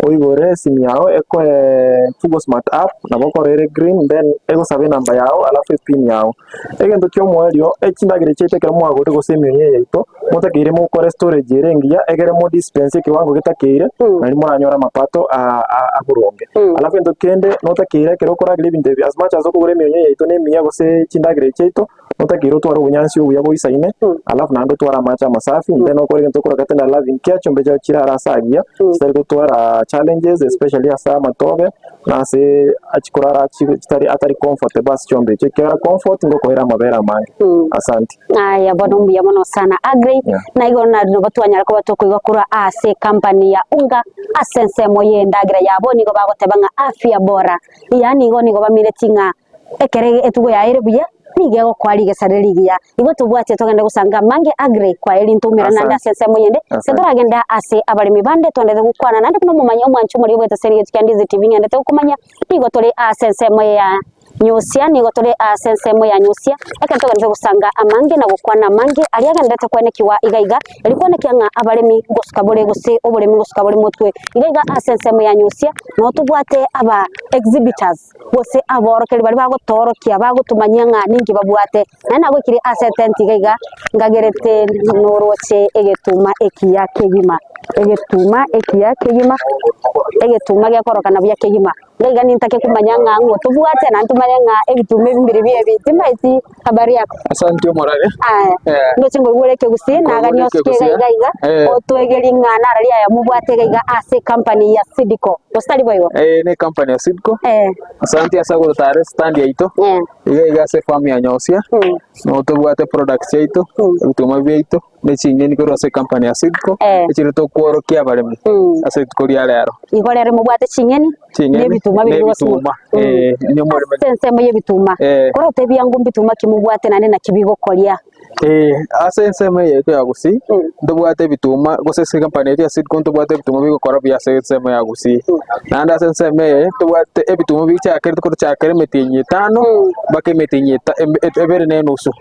oigore esimi yao ekoe Fugo Smart app, nabo okora ere green then egosabe enamba yao alafu epin yao. Egento ki'omoerio, echindagera chiaito ekero mwagorire gose emioyo eye yaito, motakeire mokore storage ere engiya, egere mo dispense ekewango getakeire, nario moranyore amapato a boronge. Alafu egento kende, notakeire ekero okorageria ebinto ebi, as much as okogora emioyo eye yaito nemiya gose chindagera echi chiaito, notakeire otware obonyansi obuya boisaine, alafu naende otware amache amasafi, then okore egento okoroka tender loving care, chiombe chiao chirare ase agiya, chitari gotwara challenges especially ase amatobe, na ase achia korara chitari atari comfortable ase chiombe echio, ekiagera comfort ngokoera amabere amange. Asante. Aya bono mbuya mono sana Agrey, Yeah. na igo nari nabo twanyara koba tokoigwa korwa ase ecompany ya Unga ase ensemo y'endagera yabo nigo bagoteba ng'a afya bora, yaani igo nigo bamineti ng'a ekero etugo yaye ere buya nigo egokoa rigesa rire rigiya. Igo tobwate togende gosanga amange Agrey kwaye rintoumera naende ase ensemo eyende, Asante. titoragenda ase abaremi bande twendete gokwana naende buna omomanyi omwanchi omoria obwete ase erigecho kia Ndizi TV ng'endete gokomanya nigo tore ase ensemo ya Nyusia, nigo tore ase ensemo ya Nyusia, ekero togenderete gosanga amange na gokwana amange aria agenderete kwenekigwa iga iga, erio kwenekia ng'a abaremi ngosuka bore gose oboremi ngosuka bore motwe. Iga iga ase ensemo ya Nyusia, noo tobwate aba exhibitors gose aborokereria baria bagotoorokia bagotomanyia ng'a ninki babwate. Naende nagoikire ase etenti iga iga, ngagerete noroche egetuma ekiya kegima, egetuma ekiya kegima, egetuma gekorokana buya kegima. Iga nintake komanya ng'a ng'o tobwate, naende tomanye ng'a ebituma ebi mbiri biebi, timanyeti habari yako. Asante omorare. Aya, Eh. ndoche nkoigwera ekegusii, nagania Nkoigwera osuke iga ekegusii, iga iga, eh. otwegerie ng'a narari aya mobwate iga iga ase ecompany ya Sidco, gose tari boigo? Eh, ne company ya Sidco. Eh. Asante ase ogototara estand yaito. Eh. Iga iga ase efarm ya Nyosia. Nigo tobwate products chiaito, ebituma biaito. ne ching'eni korwa ase ecompany ya Sidco, Eh. echire tokworokia abaremi ase rituko ria rero. Igo rero mobwate ching'eni Ching'eni na ebituma na biria bigosimwa. ebituma, eh, inwe moreme. Ase ensemo y'ebituma, Eh. korotebia ng'o mbituma ki mobwate naende naki bigokoria? Eh, ase ensemo eye yaito ya Gusii, ntobwate ebituma, gose ase ecompany yaito ya Sidco ntobwate ebituma bigokora buya ase ensemo ya Gusii. Naende ase ensemo eye, ntobwate ebituma bichakerete korochakera emetienyi etano, mpaka emetienyi eta ebere na enusu,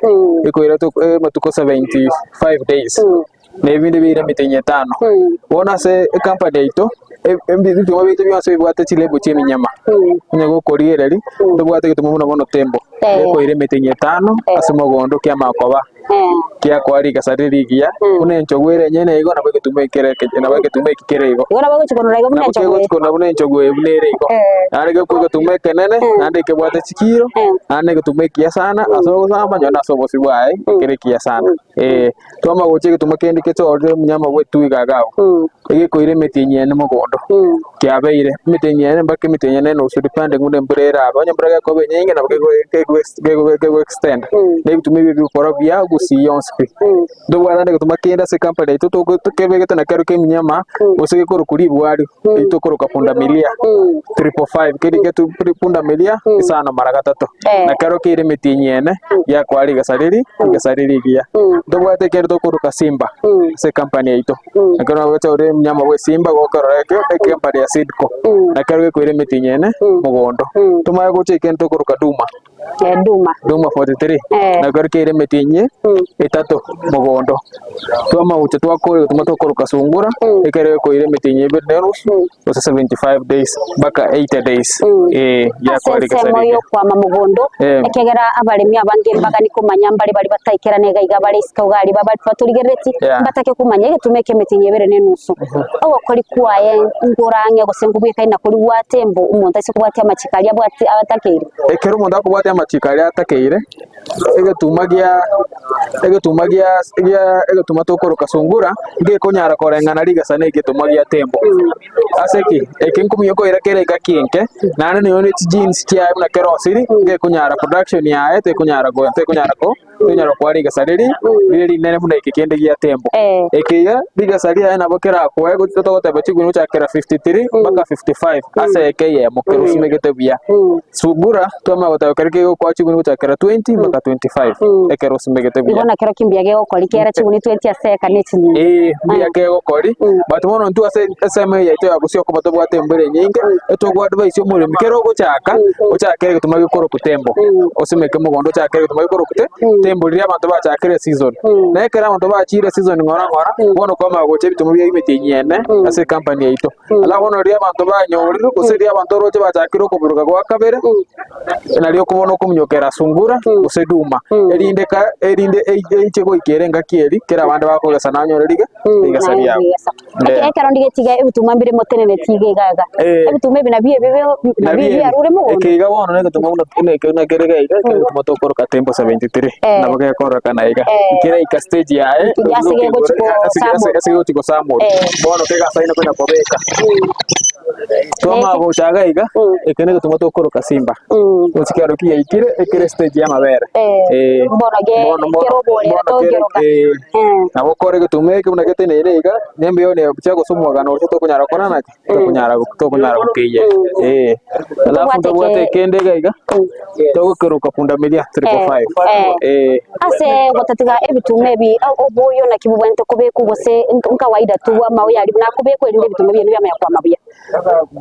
ekoira amatuko 75 days, na ebinde biire emetienyi etano. Bono ase ecompany yaito, ebituma biaito bionsi bibwate chilabel chia eminyama, onye gokorigereria, ntobwate egetuma buna bono tembo, ekoira emetienyi etano ase omogondo kiamakoba. Kiakoa rigesa rire rigiya, buna enchogu ere enyene igo, nabo egetuma eke kere nabo egetuma eki kere igo. Igo nabo egochi konora igo buna Nabo enchogu kegochi eye. konora buna enchogu eye buna ere igo. Naende gekwa egetuma ekenene, naende ekebwate chikiro, naende egetuma ekiya sana, ase ogosamba nonye ase obosio bwaye, ekere ekiya sana. Eh, twamanya gocha egetuma kende kechorire omonyama bwa etwiga iga abwo, egekoira emetienyi ene mogondo, kiabeire, emetienyi ene mpaka emetienyi ene enusu depending buna embura erabe, onye embura gekoba enyinge nabo kego extend, na ebituma ebi bigokora buya gusii yonsi pi. Ntobwate naende egetuma kende ase ecompany yaito tokebegete nakero kia eminyama, gose gekorokwa ribwari, eri tokoroka pundamilia, triple five, keria getu pundamilia isano mara gatato, nakero keire emetienyi ene, giakoa rigesa riri, rigesa riri rigiya. Ntobwate ekende tokoroka simba, ase ecompany yaito. Ekero nagocha ore omunyama bwa esimba gokorora ekio ecompany ya Sidco, nakero gekoira emetienyi ene mogondo. Tomanye gocha ekende tokoroka Duma. Duma. Duma 43 Eh. nakero keire emetienyi etato mogondo. Twamanya gocha twakora egetuma tokoroka Sungura, ekero gekoira emetienyi ebere na enusu gose 75 days mpaka 80 days. Eh, Ase giakora rigesa ensemo riria. y'okwama mogondo, Eh. ekiagera abaremi abange mbagani komanya mbare baria bataikerana iga iga bare isiko iga aria batorigerereti, Yeah. mbatake komanya egetuma eke emetienyi ebere na enusu. Ogokori kwaye nkorange gose nkobwekaina koria gwate mbu omonto aise kobwatia amachiko aria abwati atakeire. Ekero omonto akobwatia amachiko aria atakeire, egetuma gia egetuma gia gia egetuma tokoroka sungura, ngekonyara koreng'ana rigesa na egetuma gia tembo. Ase ki? Eke nkomuya koira kere engaki enke, naende nonya ne chigenes chiaye buna kerosiri, ngekonyara production yaye tekonyara go tekonyara ko. Tonyara koa rigesa riri rire rinene buna eke kende gia tembo. Eke iga rigesa riaye nabo kerakoe gochia togoteba chigunia gochakera 53 mpaka 55 ase eke eyemo kero osimegete buya. Sungura twamanya goteba kero kegokoa chigunia gochakera 20 mpaka 25 ekero osimegete buya. Igo nakero ki mbuya gegokori kera chigunia 20 ase eka ne chinyinga. Ee, mbuya kegokori, but bono intwe ase ensemo eye yaito ya Gusii okoba tobwate embura enyinge, etogoadvise omoremi kera ogochaka, ochakere egetuma gekorokwa tembo, osimeke mogondo ochakere egetuma gekorokwa te tembo riria abanto bachakire eseason. Na ekero abanto bachire eseason ng'ora ng'ora, bono kwamanya gocha ebituma bia emetienyi ene ase ecompany yaito. Alafu bono riria abanto banyorire, gose riria abanto oroche bachakire okoburuka gwa kabere, nario okobona okominyokera sungura gose duma, erinde ka erinde eiche goika ere engaki eria, kera abande bakogesa nanyore riga rigesa riabo. Eke- Ekero ndigetiga ebituma mbire moteneneti iga iga iga. Ebituma ebi nabio ebi nabio Nabio ebi. biarure mogondo. Eke iga bono negetuma buna buna eke buna kere iga iga, ekero egetuma tokoroka tembo 73, nabo gekororekana iga. Keraika stage yaye, Ase gegochi gosamorwa. ase gegochi gosamorwa. Bono kegasaina konya kobeka. Twamanya gocha iga iga, eke negetuma tokoroka simba. Gochi kero kiaikire, ekere stage y'amabere. Eh. Bono ge- Bono bono kero oborere bono kere togeroka. eh, nabo okore egetuma eke buna geteneine iga, nembeo ne chia gose omogano oria tokonyara gokora naki, tokonyara tokonyara gokeyia. Eh. Alafu Tobwate ntobwate eke- ekende iga iga, togokeroka pundamilia triple five. Eh. Eh. Ase gotatiga ebituma ebi, oboyo naki bobwenerete kobekwa gose nkawaida tu amaoyo aria buna akobekwa erinde ebituma ebi biamanya kwama buya.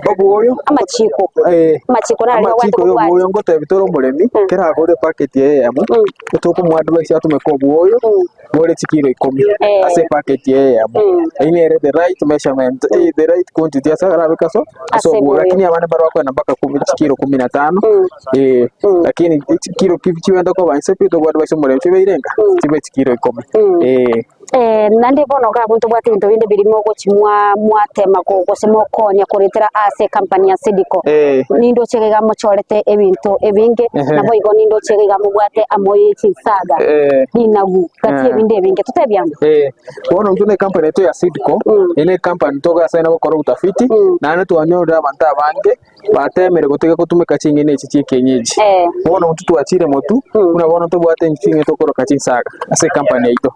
Oboyo Amachiko. Eh. Amachiko nare Amachiko obwenerete ya kobwatia. oboyo ngotebi tore omoremi, kera agore epaketi eye eyemo, tokomoadvise atumeke oboyo bore chikiro ikomi ase epaketi eye eyemo. Eyio nere the right measurement, eh, the right quantity ase arabeke ase ase Ase oboyo. oboyo. Lakini abande mbare bakoenda mpaka kumi chikiro kumi na tano, eh, lakini chikiro ki chigoenda koba inse pi tokoadvise omoremi chibeire enga? Chibe chikiro ikomi, eh. Eh, naende bono iga abwo ntobwate ebinto binde biria mogochi mwa mwatema go gose mokonya koretera ase ecompany ya Sediko. Eh. Nindoche iga iga mochorete ebinto ebinge, Ehe. naboigo nindoche iga iga mobwate amoyo ye chinsaga, Eh. rinagu, gati Eh. ebinde ebinge. Totebie amo. Eh, bono intwe na ecompany yaito ya Sidco, eye ne ecompany togasaina gokora obotafiti, naende twanyorire abanto abange batemire gotiga gotumeka ching'eni echi chia ekienyeji. Bono intwe twachire motwe, buna bono tobwate ching'eni tokoroka chinsaga ase ecompany yaito.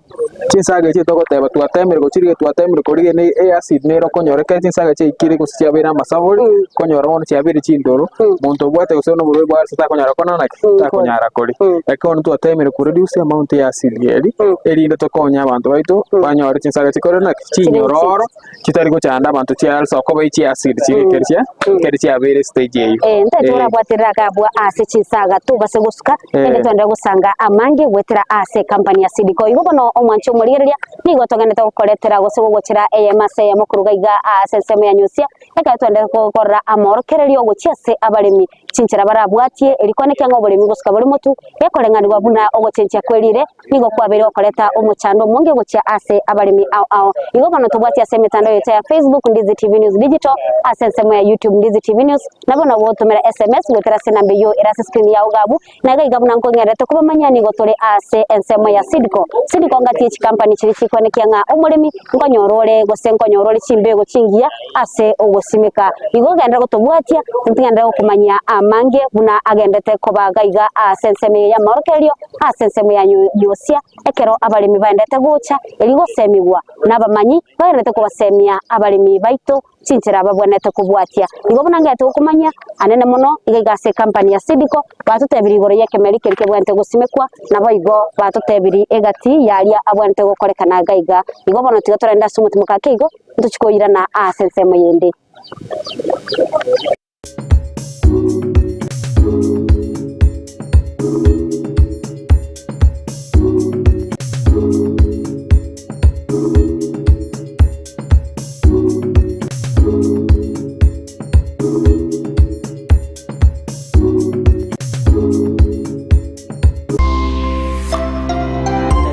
Chinsaga echi togoteba twatemire gochirigia twatemire korigia ne eacid nere okonyora ekero chinsaga chiaikire gose chiabeire amasabori, okonyora bono chiabeire chindoro, monto obwate gose noborwaire bwa ulcer takonyara kona naki? Takonyara koria. Lakini bono twatemire ko reduce amount ya acid eria, erinde tokonye abanto baito banyore chinsaga chikore naki? Chinyororo. chitari gochanda abanto chia ulcer okoba echi acid chire ekero chia ekero chiabeire stage eyio. Eh, ntaete Eh. orabwaterere agabwa ase chinsaga tobase gosuka Eh. ende twenderere gosanga amange goetera ase ecompany ya Sidco. Igo bono omwanchi omorigereria nigo togenderete gokoretera gose gogochera eyemo ase eyemo koruga iga ase ensemo ya Nyusia ekero twenderete gokorora amorokererio gochia ase abaremi chinchera barabwatie erikwane kia ng'a oboremi gosuka bore motu gekoreng'anigwa buna ogochenchia kwerire Nigo kwabeire gokoreta omochando omonge gochia ase abaremi ao ao. Igo bono tobwatie ase emetandao yaito ya Facebook Ndizi TV News Digital, ase ensemo ya YouTube Ndizi TV News, nabo nabo gotomera SMS goetera ase enamba eyio ere ase screen yao iga abwo. Na iga iga buna nkong'ererete kobamanyia nigo tore ase ensemo ya Sidco. Sidco ngati ye chikampani chiria chikwenekia ng'a omoremi nkonyora ore gose nkonyora ore chimbego chingiya ase ogosimeka. Igo genderera gotobwatia, ntigenderere gokomanyia amange buna agendete koba iga iga ase ensemo eye y'amaorokererio. Ase ensemo ya Yosia, ekero abaremi baendete gocha, erio gosemigwa nabamanyi, bagenderete kobasemia abaremi baito chinchera babwenerete kobwatia. Igo buna ngete gokomanyia, anene mono iga iga ase ecompany ya Sidco, batotebirie igoro y'ekemeri keria kebwenerete gosimekwa, naboigo batotebirie egati y'aria abwenerete gokorekana iga iga. Igo bono tiga torende ase omotimoka ake igo, ntochie koirana ase ensemo yende.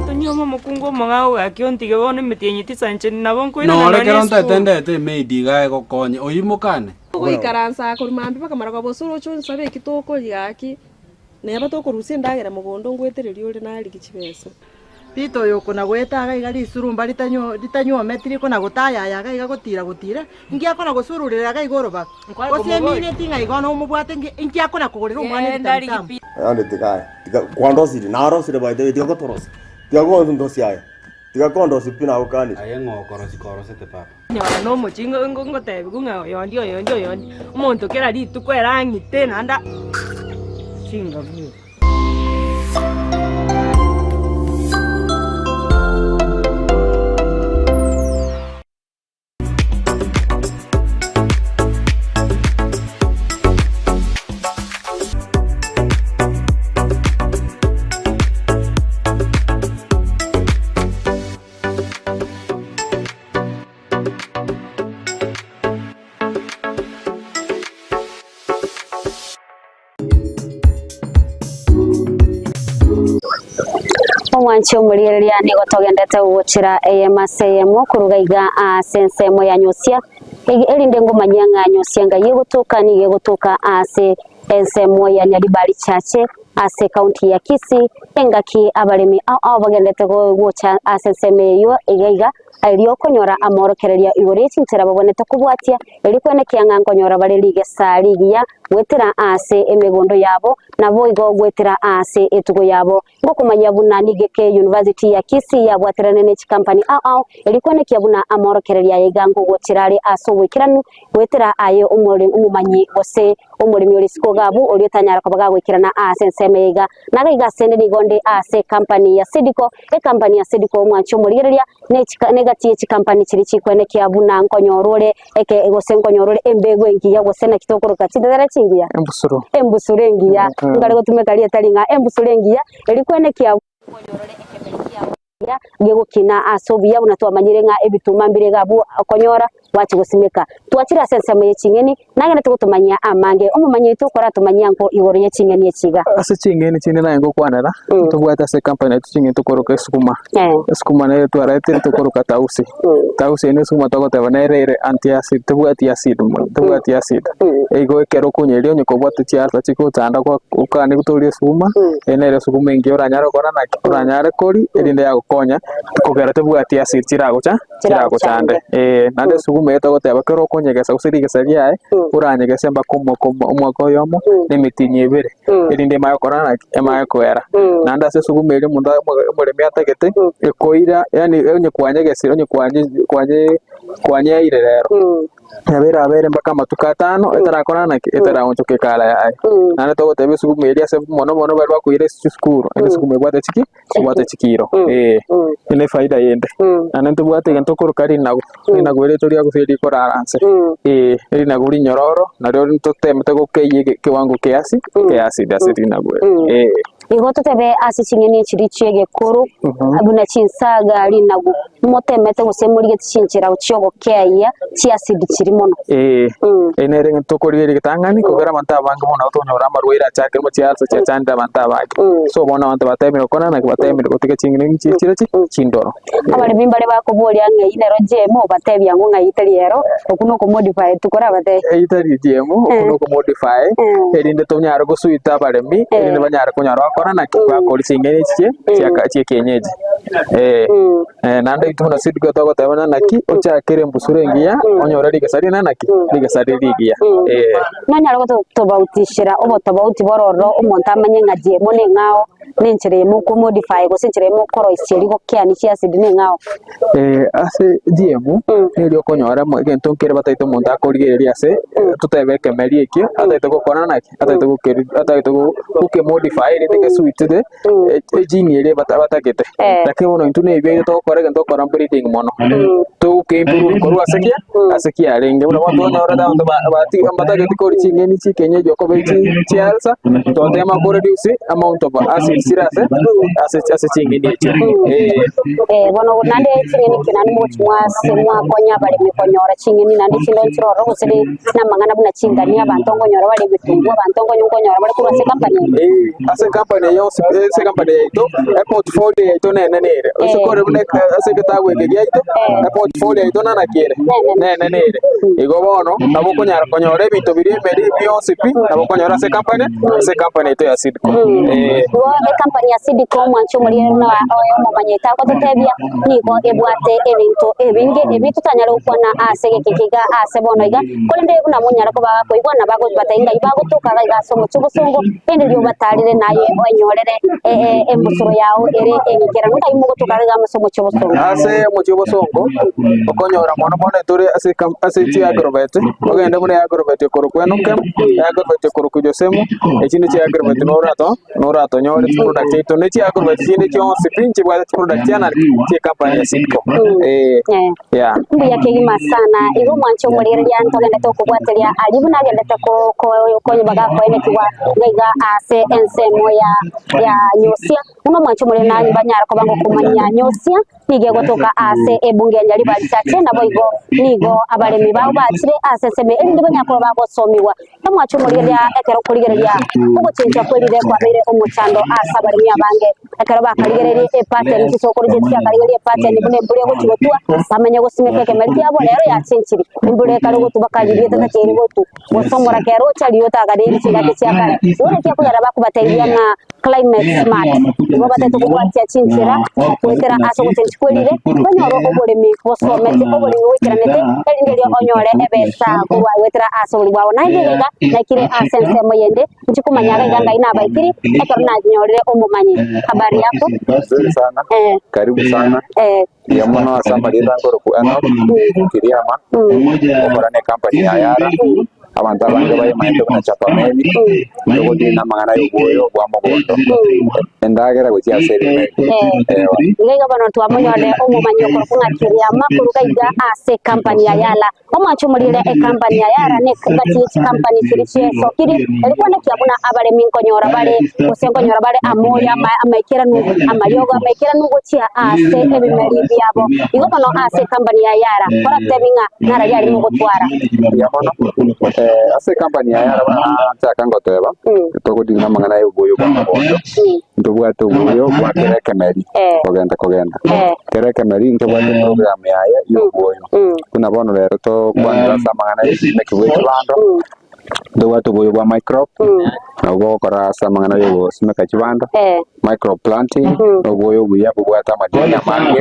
Tonyuoma omokungu omong'ao gaki ontige bono emetienyi tisancheni nabo nkoirana Nore nonya ekero ntaete esukuru. ndete emaid iga egokonye, oyio mokane. Ogoikaransa korwa mambia mpaka marogoba gose oroche onsabe eki tokoria gaki, neba tokorusia endagera mogondo ngoetereria ore narigia chibesa. Peter oyo okona goeta iga iga risurumba ritanyuometi rikona gotayaya iga iga gotira gotira, inki akona gosururera iga iga orobago? Gose emineti ng'a igo nomobwate inki akona kogorera omwana ebitamutamu? Yaani tiga aye, tiga kwandosirie, narosire by the way, tiga gotorosia, tiga gondosia aye, tiga kondosia pi nagokanire. Aye ng'o okorosia korosete papa? Nyora nomochie ngotebiwa ng'a oyondi oyondi oyondi, omonto kera rituko ere ang'ite naende chingabu. Omwanchi omorigereria nigo togendete gochera eyemo ase eyemo koruga iga ase ensemo ya Nyosia, erinde ngomanyia ng'a Nyosia ngai egotoka nigo egotoka ase ensemo ya Nyaribari Chache ase ekaunti ya Kisii, engaki abaremi ao ao bagendete gocha ase ensemo eyio iga iga erio konyora amorokererio igoro ye chinchera babwenerete kobwatia Erio kwenekia ng'a nkonyora bare rigesa rigiya goetera ase emegondo yabo, naboigo goetera ase etugo yabo. Ngokomanyia buna nigeke University ya Kisii yabwaterane ne chikampani ao ao, erio kwenekia buna amorokererio aya iga nkogochera are ase oboikeranu goetera aye omomanyi gose omoremi ore isiko gabu oria otanyara koba gagoikerana ase ensemo eye iga. Nagaiga asende nigo nde ase ekampani ya Sediko, ekampani ya Sediko omwanchi omorigereria, negati ye chikampani chiria chikwenekia buna nkonyora ore eke gose nkonyora ore embegu engiya gose naki tokoroka chindagera chingiya? Embusuro. Embusuro engiya. Nkare gotumeka rieta ring'a embusuro engiya, erio kwenekia nkonyora ore ekemeri kiao ekiya gegokina ase obuya buna twamanyire ng'a ebituma mbire iga abwo okonyora gwachia gosimeka. Twachire ase ensemo ye ching'eni, Nagenete gotomanyia amange, omomanyi oito koratomanyia nko igoro ye ching'eni echi iga. Ase ching'eni chinde naye ngokwanera, tobwate ase ecompany yaito ching'eni tokoroka esukuma. Esukuma nere twaraetire tokoroka tausi. Tausi eye ne esukuma togoteba nere ere anti acid, tebwati acid mono, tebwati acid. Igo ekero okonyeria onye kobwate chialsa chigochanda gwa okane gotoria esukuma, eye nere esukuma engiya oranyare gokora naki? Oranyare koria erinde yagokonya kogera tebwati acid chiragocha. chiragochande. Ee, naende esuguma eye togoteba kera okonyegesa gose rigesa riaye, oranyegese mpaka omwaka omo- omwaka oyomo, na emetienyi ebere, erinde emanye gokora naki? Emanye koera. Naende ase esuguma eria omonto omoremi atagete, ekoira yaani onye kwanyegesire onye kwanye kwanye kwanyeire rero, Nabo erabeere mpaka amatuko atano, etarakora naki? Etaraonchoka ekara yaye. Naende togoteba esukuma eria ase mono mono baria bakoira ase chisukuru, naende esukuma ebwate chiki? Ebwate chikiro. Ee, eye ne efaida yende. Naende ntobwate egento okoroka rinagu, rinagu eri toria gose rikorara nse. Ee, erinagu rinyororo, nario ntotemete gokeyia ekewango kiasi, kiasi ase rinagu eri. Ee. Igo totebe ase ching'eni chiria chi'egekoro, buna chinsaga rinagu, motemete gose morigetie chinchera chi'ogokeayia chi'asidi chiria mono. Ee, eye nere eng'encho tokorigereria egetang'ani, kobera abanto abange bono nabo tokonyora amarwaire achakire mochie ase chiachandire abanto abange. So bono abanto batemire gokora naki batemire gotiga ching'eni echi chire chi chindoro. Abaremi mbare bakoboria ng'a eyio nero GMO, batebia ng'o ng'a eyio tari ero, okwo nokomodify tu korabatebie. Eyio tari GMO, okwo nokomodify, erinde tonyare gosuita abaremi, erinde banyare konyora gokora naki, bakoria ching'eni echi chie chiaka chiekienyeji. Eh, naende intwe buna Sidco togoteba ng'a naki, ochakere embusuro engiya, onyore rigesa rire naki, rigesa rire rigiya, eh. Nonyare gototobautishera obotobauti bororo omonto amanye ng'a GMO neng'ao. Nenchera eyemo okomodify gose enchera eyemo okoroisia rigokeani chiacid neng'ao. Ase GMO neri okonyora egento nkere bataete omonto akorigereria ase totebe ekemeri ekio atagete gokora naki atagete gokeri atagete gokemodify erinde gesuitete egene eria batagete. Lakini bono intwe na ebiaito togokora egento togokora breeding mono togokeimprove korwa ase ki ase kiarenge buna bono twanyorete abanto mbatageti koria ching'eni chia ekienyeji okoba chialsa Twatema koreduce amount of acid chire ase ase ase ching'eni echio. Eh. Eh, bono naende ching'eni ki naende mogochi mwase mwakonya abaremi konyora ching'eni naende chinde nchire ororo gose ne namang'ana buna chingani abanto nkonyora bare ebitunguo abanto nkonye nkonyora bare korwa ase ecompany eye. Eh, ase ecompany eye yonsi ase ecompany yaito eportfolio yaito nene nere. Ase kore buna ase egetabu eke giaito eportfolio yaito nana ki ere? Nene nere. Igo bono nabo okonyara konyora ebinto biria emeri bionsi pi nabo okonyora ase ecompany ase ecompany yaito ya Seedco. Eh. Igo Ekampani ya Sidco omwanchi omoriere buna oyo omomanyete agototebia nigo ebwate ebinto ebinge ebi totanyare gokwana ase egeki kiga ase bono iga, korende buna monyare koba gakoigwa na bagobatebia ng'ai bagotoka iga iga ase omochie obosongo, rende riria obatarire naye oenyorere embusuro yao ere eng'ikeranu ng'ai mogotoka iga iga ase omochie obosongo. Ase omochie obosongo okonyora mono mono etore ase ase chiagrobet, ogende buna eagrobet ekorokwa Enokem, eagrobet ekorokwa Josemu, echio nichio eagrobet norato noratonyore chiproduct chiaito, ne chiagrobet chinde chionsi pi nchibwate chiproduct chiana chie ecompany ya Seedco eh, yeah. Mbuya kegima sana igo omwanche omorigereria ntogendete okobwateria aria buna agendete ko ko kobaga koenekigwa iga iga ase ensemo ya ya Nyosia. Buna omwanche omorere na banyare koba ngokomanyia Nyosia nigo egotoka ase ebunge ya Nyaribari Chache, naboigo nigo abaremi bao bachire ase ensemo erinde banyare koba bagosomigwa. Omwanche omorigereria ekero okorigereria ogochenchia kwerire kwabeire omochando ase abaremi abange. Ekero bakarigereria epattern chisokoro chiaito chiakarigereria epattern buna embura egochi gotwa, bamanye gosimeka ekemeri kiabo, rero yachenchiri. Embura ekare gotwa bakariria etatakeire gotwa. Gose omorakera ocha riria otaganeiri chingaki chia kare. Bono ekiagera kogera bakobatebia ng'a climate smart, nigo batete kobwatia chinchera goetera ase ogochenchia kwerire, banyore oboremi bosomete, oboremi boikeranete, erinde erio onyore ebesa korwa goetera ase oboremi bwabo. Naende iga iga naikire ase ensemo yende, inche komanya iga iga ngai nabaikiri, ekero nanyorire omomanyi. Habari yako? Nzuri sana. Eh. Karibu sana. Eh. Mbuya mono ase amarieta nkorokwa Enock Kiriama, ngokora ne company ya Yara, abanto abange bayemanyete buna Chapameli, togotiina namang'ana ya obwoyo bwa mogondo, endagera gochia ase ebimeri. Ewa. Iga iga bono twamonyorire omomanyi okorokwa ng'a Kiriama koruga iga ase company ya Yala. Omwanche omorire ecompany ya Yara ne gati ye chicompany chiria chiesokire, erio kwandekia buna abaremi nkonyora bare, gose nkonyora bare amoyo amaikeranu, amariogo amaikeranu gochia ase ebimeri biabo. Igo bono ase ecompany ya Yara, koratebi ng'a nararia arimo gotwara. Mbuya mono. Ase ecompany ya Yara buna nachaka ngoteba, togotiga namang'ana ya oboyo bwa mogondo, ntobwate oboyo bwa kera ekemeri, kogenda kogenda. Kera ekemeri ntobwate eprogram yaye ya oboyo. Buna bono rero tokwanera ase amang'ana y'esimeki bwe chibando, ntobwate oboyo bwa microbe, nabwo bogokora ase amang'ana y'ogosimeka chibando, micro planting, na oboyo obuya bobwate amadini amange,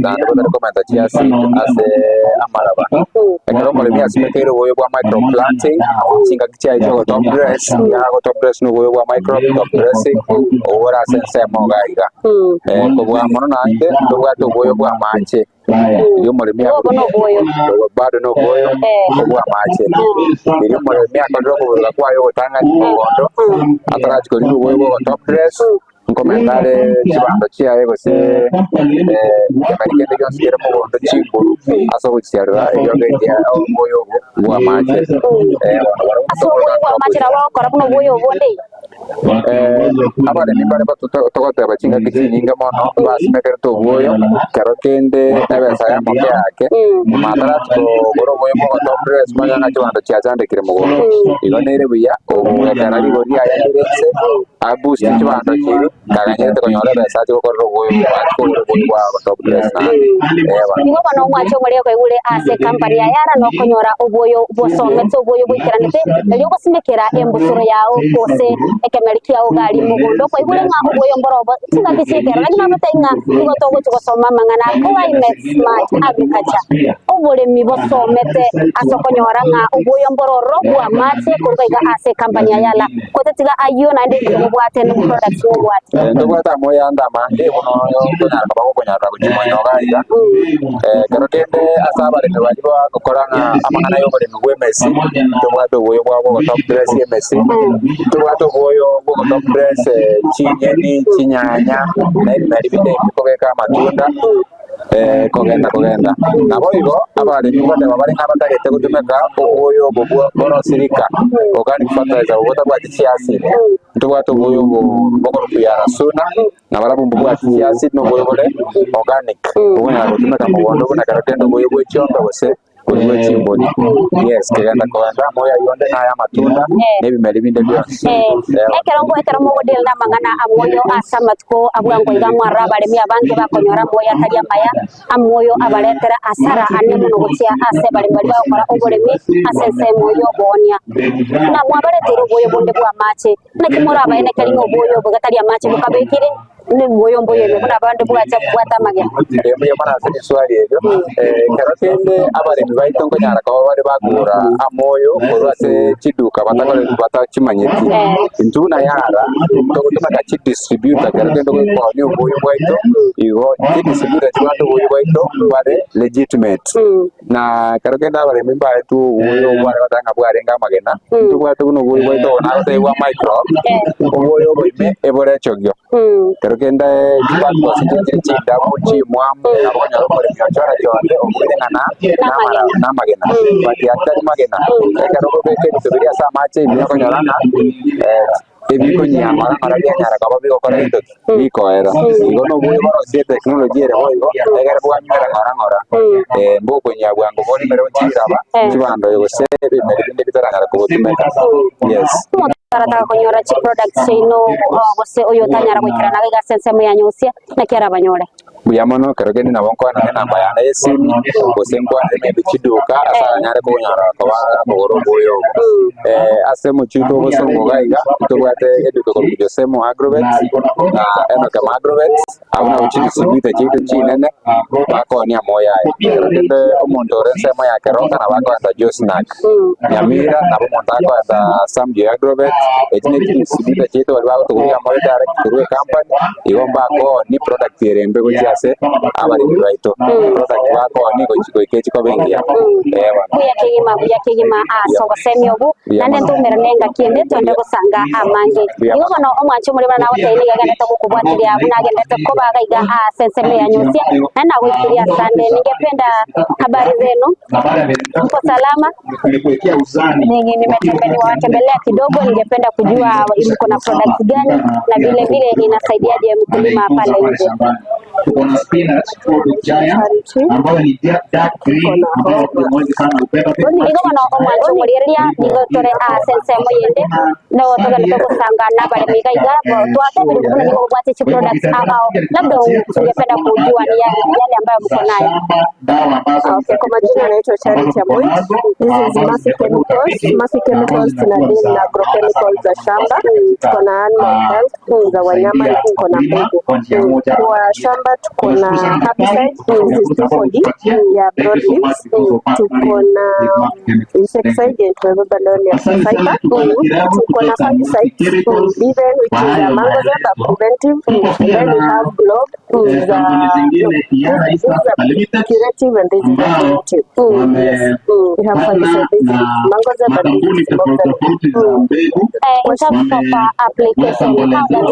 naende botari komenta chiacid ase amaraba. Ekero omoremi asimekeire oboyo bwa micro planting, chingaki chiaye chia go top dress, nigo ago top dress na oboyo bwa microbe top dressing, obwo bore ase ensemo iga iga. Kobua mono naende, ntobwate oboyo bwa amache. Erio omoremi Obo noboyo. Obo bado noboyo obw'amache. Erio omoremi akorire okoburuga kwaye ogotang'ani mogondo, atarachia korigia oboyo bwa top dress, nkomenta are chibando chiaye gose ekemeri kende gionsi kere mogondo chinguru ase ogochisiarera erio ogetie oboyo obo bw'amache. Bono barabwo Ase oboyo bw'amache nabo bagokora buna oboyo obonde. Abaremi mbare togoteba chingaki chinyinge mono basimekerete obwoyo, kero kende ebesa ya moke ake, nyuma atarachia kogora obwoyo bwa ogo top dress manya ng'a chibando chiachandekire mogondo. Igo nere buya ogokera rigori riaye rire inse, aboost chibando chiria, kaganyerete konyora ebesa ache gokorera obwoyo ache kogora obwoyo bwa ogo top dress naende. Ee bono. Igo bono omwanche omorero okaigure ase ecompany ya Yara nokonyora obwoyo bosomete obwoyo boikeranete, erio ogosimekera embusuro yao gose ekemeri kiao gari mogondo kwaigure ng'a obwoyo mborobo chingaki chiekero. Lakini nabatebie ng'a nigo togochia gosoma amang'ana a climate smart agriculture, oboremi bosomete ase okonyora ng'a obwoyo mbororo bw'amache korwa iga ase ecompany ya Yala. Gose tiga ayio naende inche mobwate ne products mobwate. Ntobwate amoyanda amange buna oyo okonyara koba gokonyarera gochia moino iga iga. Ekero kende ase abaremi baria bagokora ng'a amang'ana ya oboremi bwa emesi, ntobwate oboyo bwabo bwa ogo top dress emesi, ntobwate oboyo bwa ogo top dress chinyeni, chinyanya, na ebimeri binde ebi bikobeka amatunda. Kogenda kogenda. Naboigo abaremi ngoteba bare ng'a batagete gotumeka oboyo obo bwa borosirika, organic fertilizer, obo botabwati chiacid. Ntobwate oboyo obo bokorokwa yarasuna, na barabwo mbobwati chiacid na oboyo bore organic, bokonyara gotumeka mogondo buna ekero kende oboyo bwe chiombe gose. Korwa echimbori, yes, kegenda kogenda amoyo ayio onde naye amatunda na ebimeri binde bionsi. Ekero ekero mogodeal namang'ana amoyo ase amatuko abwango iga mwarora abaremi abange bakonyora amoyo atari amaya, amoyo abaretera asara ane mono gochia ase abaremi baria bagokora oboremi ase ensemo y'oboonia. Na mwabareteire oboyo bonde bw'amache, naki morabaenekeri ng'a oboyo obo gatari amache bokabekire, Nemwoyo mboyo ime buna abande bwacha kobwata amagena. Erio mbuya mono ase riswali erio. Ekero kende abaremi baito nkonyara koba bare bakogora amoyo korwa ase chiduka batakoreti batachimanyeti. Intwe buna yara togotumeka chidistributor ekero kende goikoonia oboyo bwaito igo chidistributor chibwate oboyo bwaito bare legitimate. Na ekero kende abaremi mbaetwe oboyo obwo bare goteba ng'a bwarenge amagena, ntobwate buna oboyo bwaito obo nagotebiwa micro, oboyo obo ime ebore echogio. Ekero kende chiparticles echi chire chindabu, chimwamu, nabo okonyora omoremi ochora chonde obuire ng'a na namara namagena, but atari magena. Ekero okobeka ebinto biria ase amache ime okonyora ng'a ebikonyia ng'ora ng'ora bianyara koba bigokora gento ki? Bikoera. Igo nobobe borosie etechnology ere boigo, egere bwanywera ng'ora ng'ora, mbokonyia bwango borimere chiraba, chibando gose ebimeri binde bitaranyara kobotumeka. Yes. Omonto arataka konyora chiproducts chiaino gose oyo otanyara goikerana iga ase ensemo ya Nyusia, naki arabanyore? Mbuya mono, ekero kende nabo nkwanere enamba yane y'esimi, gose nkwanere maybe chiduka ase aranyare konyora koba akogora oboyo obo. Ase omochie oito obosongo iga iga, ntobwate eduka ekorokwa Josemo Agrovet na Enokem Agrovet, abwo nabwo chidistributor chiaito chinene, bakoonia amoyo aya. Ekero kende omonto ore ensemo ya Keroka nabo akoenda Josnack, Nyamira nabo omonto akoenda Samgeo Agrovet, echi ne chidistributor chiaito baria bagotogoria amoyo direct korwa ecompany. Igo mbakooni product ere embe gochia ase abaremi baito. Product bakooni gochi goika echi koba engiya. Ee bono. Buya kegima, buya kegima ase obosemi obu, Buya naende mono. ntomerane engaki ende twende gosanga amange. Buya Igo mono. bono omwanchi omorembe buna nagotebia nigo agenderete gokobwatiria buna agenderete koba iga iga ase ensemo ya Nyusia, naende nagoikirie asande. Ningependa habari zenu, mko salama? Ninyi nimewatembelea kidogo, ningependa kujua mko na products gani na vile vile inasaidiaje mkulima pale nje. Igo bono omwancho omoriereria nigo tore ase ensemo yende nigo togende togosanga nabaremi iga iga twatebirie buna nigo bobwate chiproducts ao ao labda tungependa kujua ni yale ambayo mko nayo. Okay, kwa majina naitwa Charity Amoit. This is Mercy Chemicals. Mercy Chemicals tuna deal na agrochemicals za shamba, tuko na animal health za wanyama na tuko na mbegu. Kwa shamba tuko na herbicide, this is 2,4-D ya broadleaves. Tuko na insecticide yenye tumebeba leo ni ya Cyper. Tuko na fungicide Beaven which is a mancozeb, a preventive. And then we have Globe which is a this is a curative and this is a preventive. Yes. We have fungicide this is mancozeb and this is Boxer. In terms of application, how does it,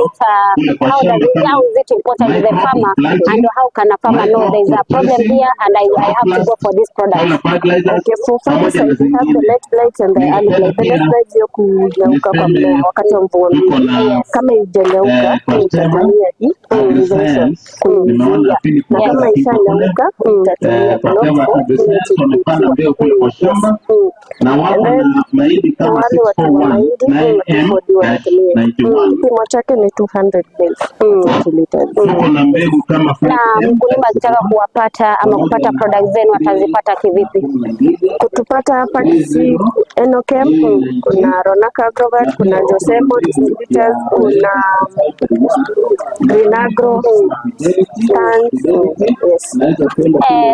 how does it, how is it important to the farmer, and how can a farmer know there is a problem here and I have to go for this product? Okay, for fungicide we have the late blight and the early blight. The late blight sio kunyauka kwa mmea wakati wa mvua mingi. Kama haijanyauka utatumia hii prevention kuizuia, na kama ishanyauka utatumia Globe for kuitibu. Yes. And then kwa wale watu wa mahindi 2,4-D wanatumia. Kipimo chake ni 200 ml 20 liters. Na mkulima akitaka kuwapata ama kupata product zenu atazipata kivipi? Kutupata hapa Kisii Enokem, kuna Ronaka Agrovet, kuna Josemo Distributors, kuna Green Agro, Stans, yes.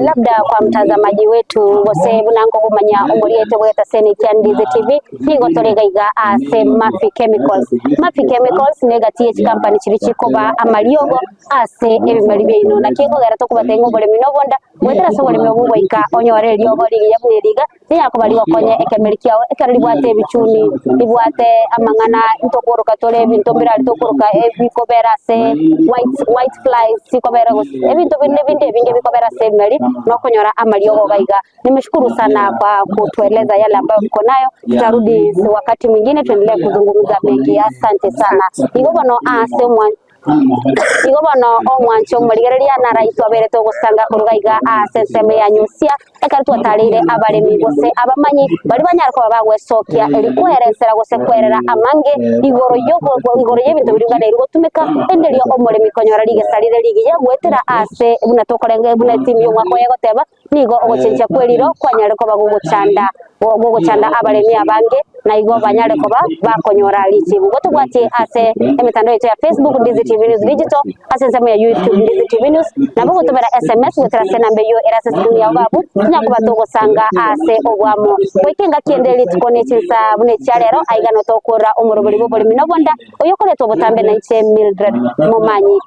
Labda kwa mtazamaji wetu gose buna nkokumanya omoriete bweta seni kia Ndizi TV nigo tore gaiga ase Murphy Chemicals. Murphy Chemicals niga TH company chiri chikoba amariogo ase ebimeri biaino naki ekogera tokobatebia ng'a oboremi nobonda gwetera ase oboremi obwo goika onyore eriogo rigiya buna eriga riakoba rigokonye ekemeri kiao ekero ribwate ebichuni ribwate amang'ana ntokoroka tore ebinto mbirari tokoroka ebikobera ase white, white flies chikobera gose ebinto binde binde ebinge bikobera ase ebimeri nokonyora amariogo gaiga. Nimeshukuru sana kwa kutueleza yale ambayo mko nayo. Tutarudi wakati mwingine tuendelee kuzungumza mengi. Asante sana. Igo bono ase omwa Igo bono omwanche omorigereria naraitwe aberete ogosanga koruga iga ase ensemo ya Nyusia, ekero twatareire abaremi gose abamanyi baria banyare koba bagwesokia eri kweresera gose kwerera amange igoro igoro y'ebinto biria biganeirwe gotumeka, erinde erio omoremi konyora rigesa rire rigiya goetera ase buna tokorenge buna etimu y'omwaka oyo egoteba. Nigo ogochenchia kwe riro kwanyare koba gogochanda gogochanda abaremi abange, na igo banyare koba bakonyora richibu. Gotobwatie ase emetandao yaito ya Facebook, Ndizi TV News Digital, ase ensemo ya YouTube, Ndizi TV News, nabo gotobera SMS goetera ase enamba eyio ere ase escreen yao babu, tonya koba togosanga ase obwamo. Goika engaki ende rituko ne chinsa buna echia rero, aiga notokorora omorobori bw'oboremi na obonda, oyokoretwa botambe nainche Mildred Momanyi.